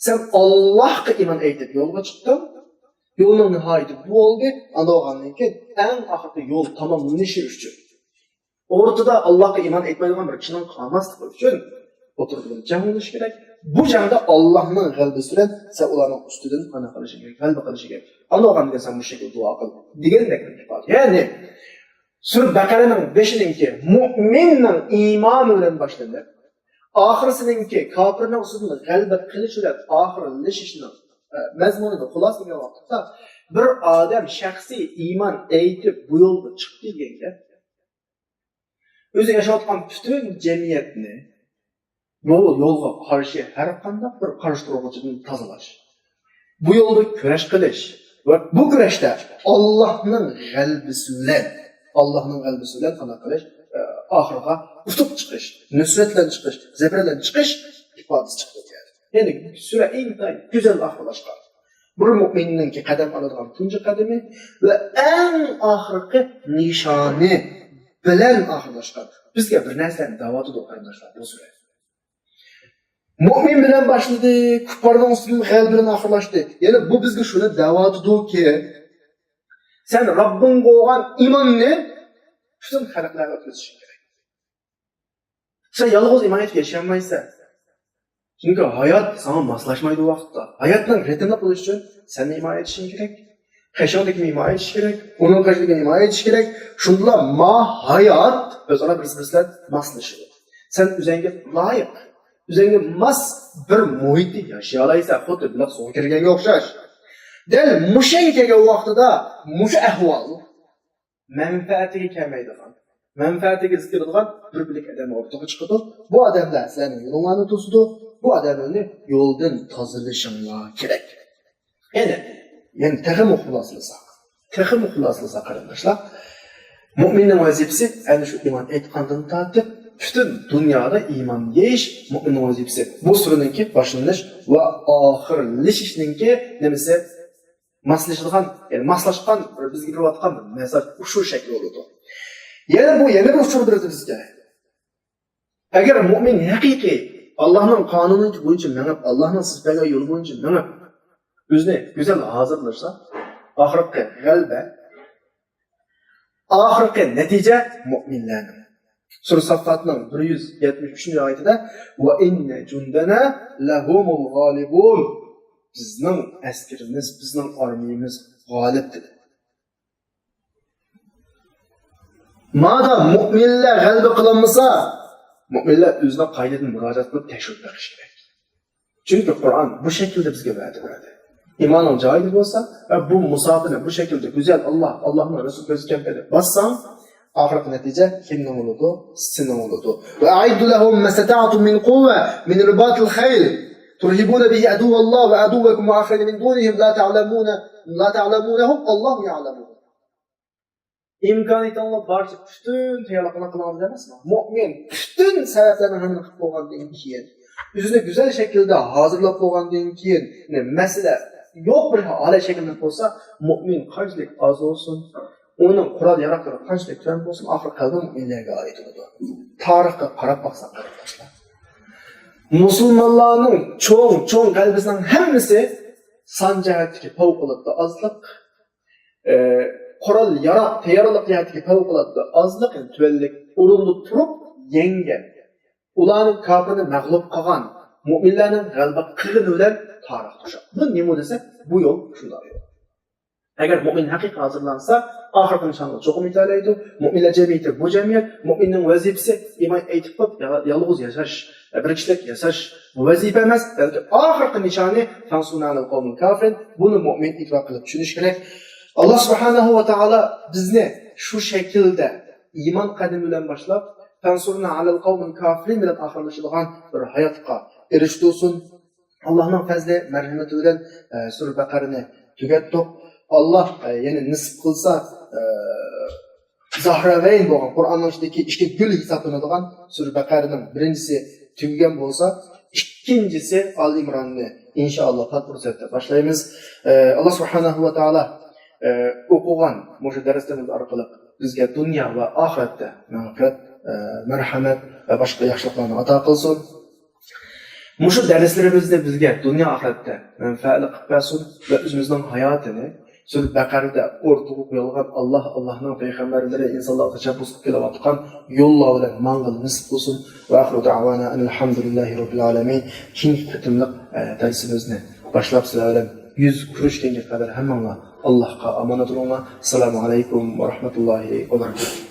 سەن ئاللاھقا ئىمان ئېيتىپ يولغا چىقتىڭ. يولنىڭ نىھايىتى بۇ بولدى. ئاندىن بولغاندىن كېيىن ئەڭ ئاخىرقى يول تاماملىنىشى ئۈچۈن، ئورتىدا ئاللاھقا ئىمان ئېيتمايدىغان بىر كىشىنىڭ قالماسلىقى ئۈچۈن ئوتتۇرىدا بىر جەڭ بولۇشى كېرەك. بۇ جەڭدە ئاللاھنىڭ غەلىبىسى بىلەن سەن ئۇلارنىڭ ئۈستىدىن قانداق قىلىشىڭ كېرەك، غەلىبە قىلىشىڭ كېرەك. ئاندىن بولغاندىن كېيىن سەن مۇشۇ شەكىلدە دۇئا قىل دېگەندەك ئىپادە. يەنى سۈرە بەقەرەنىڭ بېشىنىڭكى مۇئمىننىڭ ئىمانى بىلەن باشلىنىپ، ئاخىرسىنىڭكى كاپىرنىڭ ئۈستىدىن غەلىبە قىلىش بىلەن ئاخىرلىشىشىنىڭ، ئە، مەزمۇنىنى خۇلاسىلىگەن ۋاقىتتا، بىر ئادەم شەخسىي ئىمان ئېيتىپ بۇ يولغا چىقتى دېگەن گەپ. ئۆزى ياشاۋاتقان پۈتۈن جەمئىيەتنى بۇ يولغا قارشى ھەر قانداق بىر قارشى تۇرغۇچىدىن تازىلاش. بۇ يولدا كۈرەش قىلىش ۋە بۇ كۈرەشتە ئاللاھنىڭ غەلىبىسى بىلەن، ئاللاھنىڭ غەلىبىسى بىلەن قانداق قىلىش؟ ئە، ئاخىرىغا ئۇتۇق چىقىش، نۇسرەت بىلەن چىقىش، زەپەر بىلەن چىقىش ئىپادىسى چىقىدۇ. يەنى سۈرە ئىنتايىن گۈزەل ئاخىرلاشقان. بىر مۆمىننىڭكى قەدەم ئالىدىغان تۇنجى قەدىمى ۋە ئەڭ ئاخىرقى نىشانى بىلەن ئاخىرلاشقان. بىزگە بىر نەرسىلەرنى دەۋاتىدۇ، قېرىنداشلار، بۇ سۈرە. مۆمىن بىلەن باشلىدى، كۇپپارنىڭ ئۈستىدىن غەلىبە بىلەن ئاخىرلاشتى. يەنى بۇ بىزگە شۇنى دەۋاتىدۇكى، سەن رەببىڭگە بولغان ئىماننى پۈتۈن خەلقلەرگە ئۆتكۈزۈشۈڭ كېرەك. سەن يالغۇز ئىمان ئېيتىپ ياشىيالمايسەن. چۈنكى ھايات ساڭا ماسلاشمايدۇ ۋاقىتتا. ھاياتنىڭ رىتىملىق بولۇشى ئۈچۈن سەن ئىمان ئېيتىشىڭ كېرەك. قېشىڭدىكى ئىمان ئېيتىشى كېرەك. ئۇنىڭ قېشىدىكى ئىمان ئېيتىشى كېرەك. شۇندىلا ما ھايات ئۆزئارا بىر-بىرسى بىلەن ماسلىشىدۇ. سەن ئۆزۈڭگە لايىق، ئۆزۈڭگە ماس بىر مۇھىتتا ياشىيالايسەن، خۇددى بېلىق سۇغا كىرگەنگە ئوخشاش. دەل مۇشۇ يەرگە كەلگەن ۋاقتىدا مۇشۇ ئەھۋال مەنپەئەتىگە كەلمەيدىغان، مەنپەئەتىگە زىت كېلىدىغان بىر بىرلىك ئادەم ئورتىغا چىقىدۇ. بۇ ئادەملەر سىلەرنىڭ يولۇڭلارنى توسىدۇ. بۇ ئادەملەرنى يولدىن تازىلىشىڭلار كېرەك. يەنە، يەنە تېخىمۇ خۇلاسىلىساق، تېخىمۇ خۇلاسىلىساق، قېرىنداشلار، مۆمىننىڭ ۋەزىپىسى ئەنە شۇ ئىمان ئېيتقاندىن تارتىپ پۈتۈن دۇنيادا ئىمان يېيىش مۆمىننىڭ ۋەزىپىسى. بۇ سۈرىنىڭكى باشلىنىش ۋە ئاخىرلىشىشنىڭكى نېمىسى؟ ماسلىشىدىغان، يەنى ماسلاشقان بىر بىزگە بېرىۋاتقان بىر مەساج ئۇشۇ شەكىل بولىدۇ. يەنە بۇ، يەنە بىر ئۇچۇر بېرىدۇ بىزگە. ئەگەر مۆمىن ھەقىقىي ئاللاھنىڭ قانۇنى بويىچە مېڭىپ، ئاللاھنىڭ سىزىپ بەرگەن يولى بويىچە مېڭىپ، ئۆزىنى گۈزەل ھازىرلىسا، ئاخىرقى غەلىبە، ئاخىرقى نەتىجە مۆمىنلەرنىڭ. سۈرە ساففاتنىڭ بىر يۈز يەتمىش ئۈچىنچى ئايىتىدە، «ۋە ئىننە جۇندەنە لەھۇمۇل غالىبۇن.» بىزنىڭ ئەسكىرىمىز، بىزنىڭ ئارمىيىمىز غالىب دېدى. مادا مۆمىنلەر غەلىبە قىلالمىسا، مۆمىنلەر ئۆزىنىڭ قايتىدىن مۇراجىئەت قىلىپ تەكشۈرۈپ بېقىشى كېرەك. چۈنكى قۇرئان بۇ شەكىلدە بىزگە ۋەدە بەردى. ئىمانىڭ جايىدا بولسا ۋە بۇ مۇساپىنى بۇ شەكىلدە گۈزەل، ئاللا، ئاللانىڭ رەسۇلى كۆرسەتكەن پەيتتە باسساڭ، ئاخىرقى نەتىجە كىمنىڭ بولىدۇ؟ سېنىڭ بولىدۇ. «ۋە ئەئىددۇ لەھۇم مەستەتەئتۇم مىن قۇۋۋە، مىن رىباتىل خەيل، تۇرھىبۇنە بىھى ئەدۇۋۋەللاھ ۋە ئەدۇۋۋەكۇم ۋە ئاخەرىنە مىن دۇنىھىم لا تەئلەمۇنە، لا تەئلەمۇنەھۇم، ئاللاھۇ يەئلەمۇھۇم.» ئىمكانىيىتىڭلار بارچە پۈتۈن تەييارلىقلارنى قىلىڭلار دەيمىزمۇ؟ مۆمىن پۈتۈن سەۋەبلەرنى ھەممىنى قىلىپ بولغاندىن كېيىن، ئۆزىنى گۈزەل شەكىلدە ھازىرلاپ بولغاندىن كېيىن، يەنى مەسىلە يوق بىر ھالەت شەكىللىنىپ بولسا، مۆمىن قانچىلىك ئاز بولسۇن، ئۇنىڭ قورال ياراغلىرى قانچىلىك تۆۋەن بولسۇن، ئاخىرى غەلىبە مۆمىنلەرگە ئائىت بولىدۇ. تارىخقا قاراپ باقساق، قېرىنداشلار، مۇسۇلمانلارنىڭ چوڭ، چوڭ غەلىبىسىنىڭ ھەممىسى سان جەھەتتىكى پەۋقۇلئاددە ئازلىق، ئى، قورال ياراغ تەييارلىق جەھەتتىكى پەۋقۇلئاددە ئازلىق، يەنى تۆۋەنلىك ئورۇندا تۇرۇپ يەڭگەن، ئۇلارنىڭ كاپىرنى مەغلۇپ قىلغان، مۆمىنلەرنىڭ غەلىبە قىلغىنى بىلەن تارىخ توشاق. بۇ نېمە دېسە، بۇ يول شۇنداق يول. ئەگەر مۆمىن ھەقىقىي ھازىرلانسا، ئاخىرقى نىشانغا چوقۇم يېتەلەيدۇ. مۆمىنلەر جەمئىيىتى، بۇ جەمئىيەت، مۆمىننىڭ ۋەزىپىسى ئىمان ئېيتىپ قويۇپ، يا-، يالغۇز ياشاش، بىر كىشىلىك ياشاش ۋەزىپە ئەمەس، بەلكى ئاخىرقى نىشانى فانصرنا ئەلەل قەۋمىل كافىرىن. بۇنى مۆمىن ئېتىبار قىلىپ چۈشىنىشى كېرەك. ئاللا سۇبھانەھۇ ۋە تائالا بىزنى شۇ شەكىلدە ئىمان قەدىمى بىلەن باشلاپ، فانصرنا ئەلەل قەۋمىل كافىرىن بىلەن ئاخىرلىشىدىغان بىر ھاياتقا ئېرىشتۈرسۇن. ئاللانىڭ پەزلى، مەرھىمىتى بىلەن، ئە، سۈرە بەقەرىنى تۈگەتتۇق. ئاللا، ئە، يەنە نېسىپ قىلسا، ئە، زاھراۋەين بولغان، قۇرئاننىڭ ئىچىدىكى ئىككى گۈل ھېسابلىنىدىغان سۈرە بەقەرىنىڭ بىرىنچىسى تۈگىگەن بولسا، ئىككىنچىسى ئال ئىمراننى ئىنشائاللا پات پۇرسەتتە باشلايمىز. ئە، ئاللا سۇبھانەھۇ ۋە تائالا، ئە، ئوقۇغان مۇشۇ دەرسلىرىمىز ئارقىلىق بىزگە دۇنيا ۋە ئاخىرەتتە مەغپىرەت، ئە، مەرھەمەت ۋە باشقا ياخشىلىقلارنى ئاتا قىلسۇن. مۇشۇ دەرسلىرىمىزنى بىزگە دۇنيا ئاخىرەتتە مەنپەئەتلىك قىلىپ بەرسۇن ۋە ئۆزىمىزنىڭ ھاياتىنى سۈرە بەقەرىدە ئوتتۇرىغا قويۇلغان ئاللا، ئاللانىڭ پەيغەمبەرلىرى ئىنسانلارغا تەشەببۇس قىلىپ كېلىۋاتقان يوللار بىلەن ماڭغىلى نېسىپ قىلسۇن. ۋە ئاخىرۇ دەئۋانا ئەنىل ھەمدۇلىللاھى رەببىل ئالەمىن. كېيىنكى قېتىملىق، ئە، دەرسىمىزنى باشلاپ سىلەر بىلەن يۈز كۆرۈشكەنگە قەدەر ھەممىڭلار ئاللاھقا ئامانەت بولۇڭلار. ئەسسالامۇ ئەلەيكۇم ۋە رەھمەتۇللاھى ۋە بەرەكاتۇھ.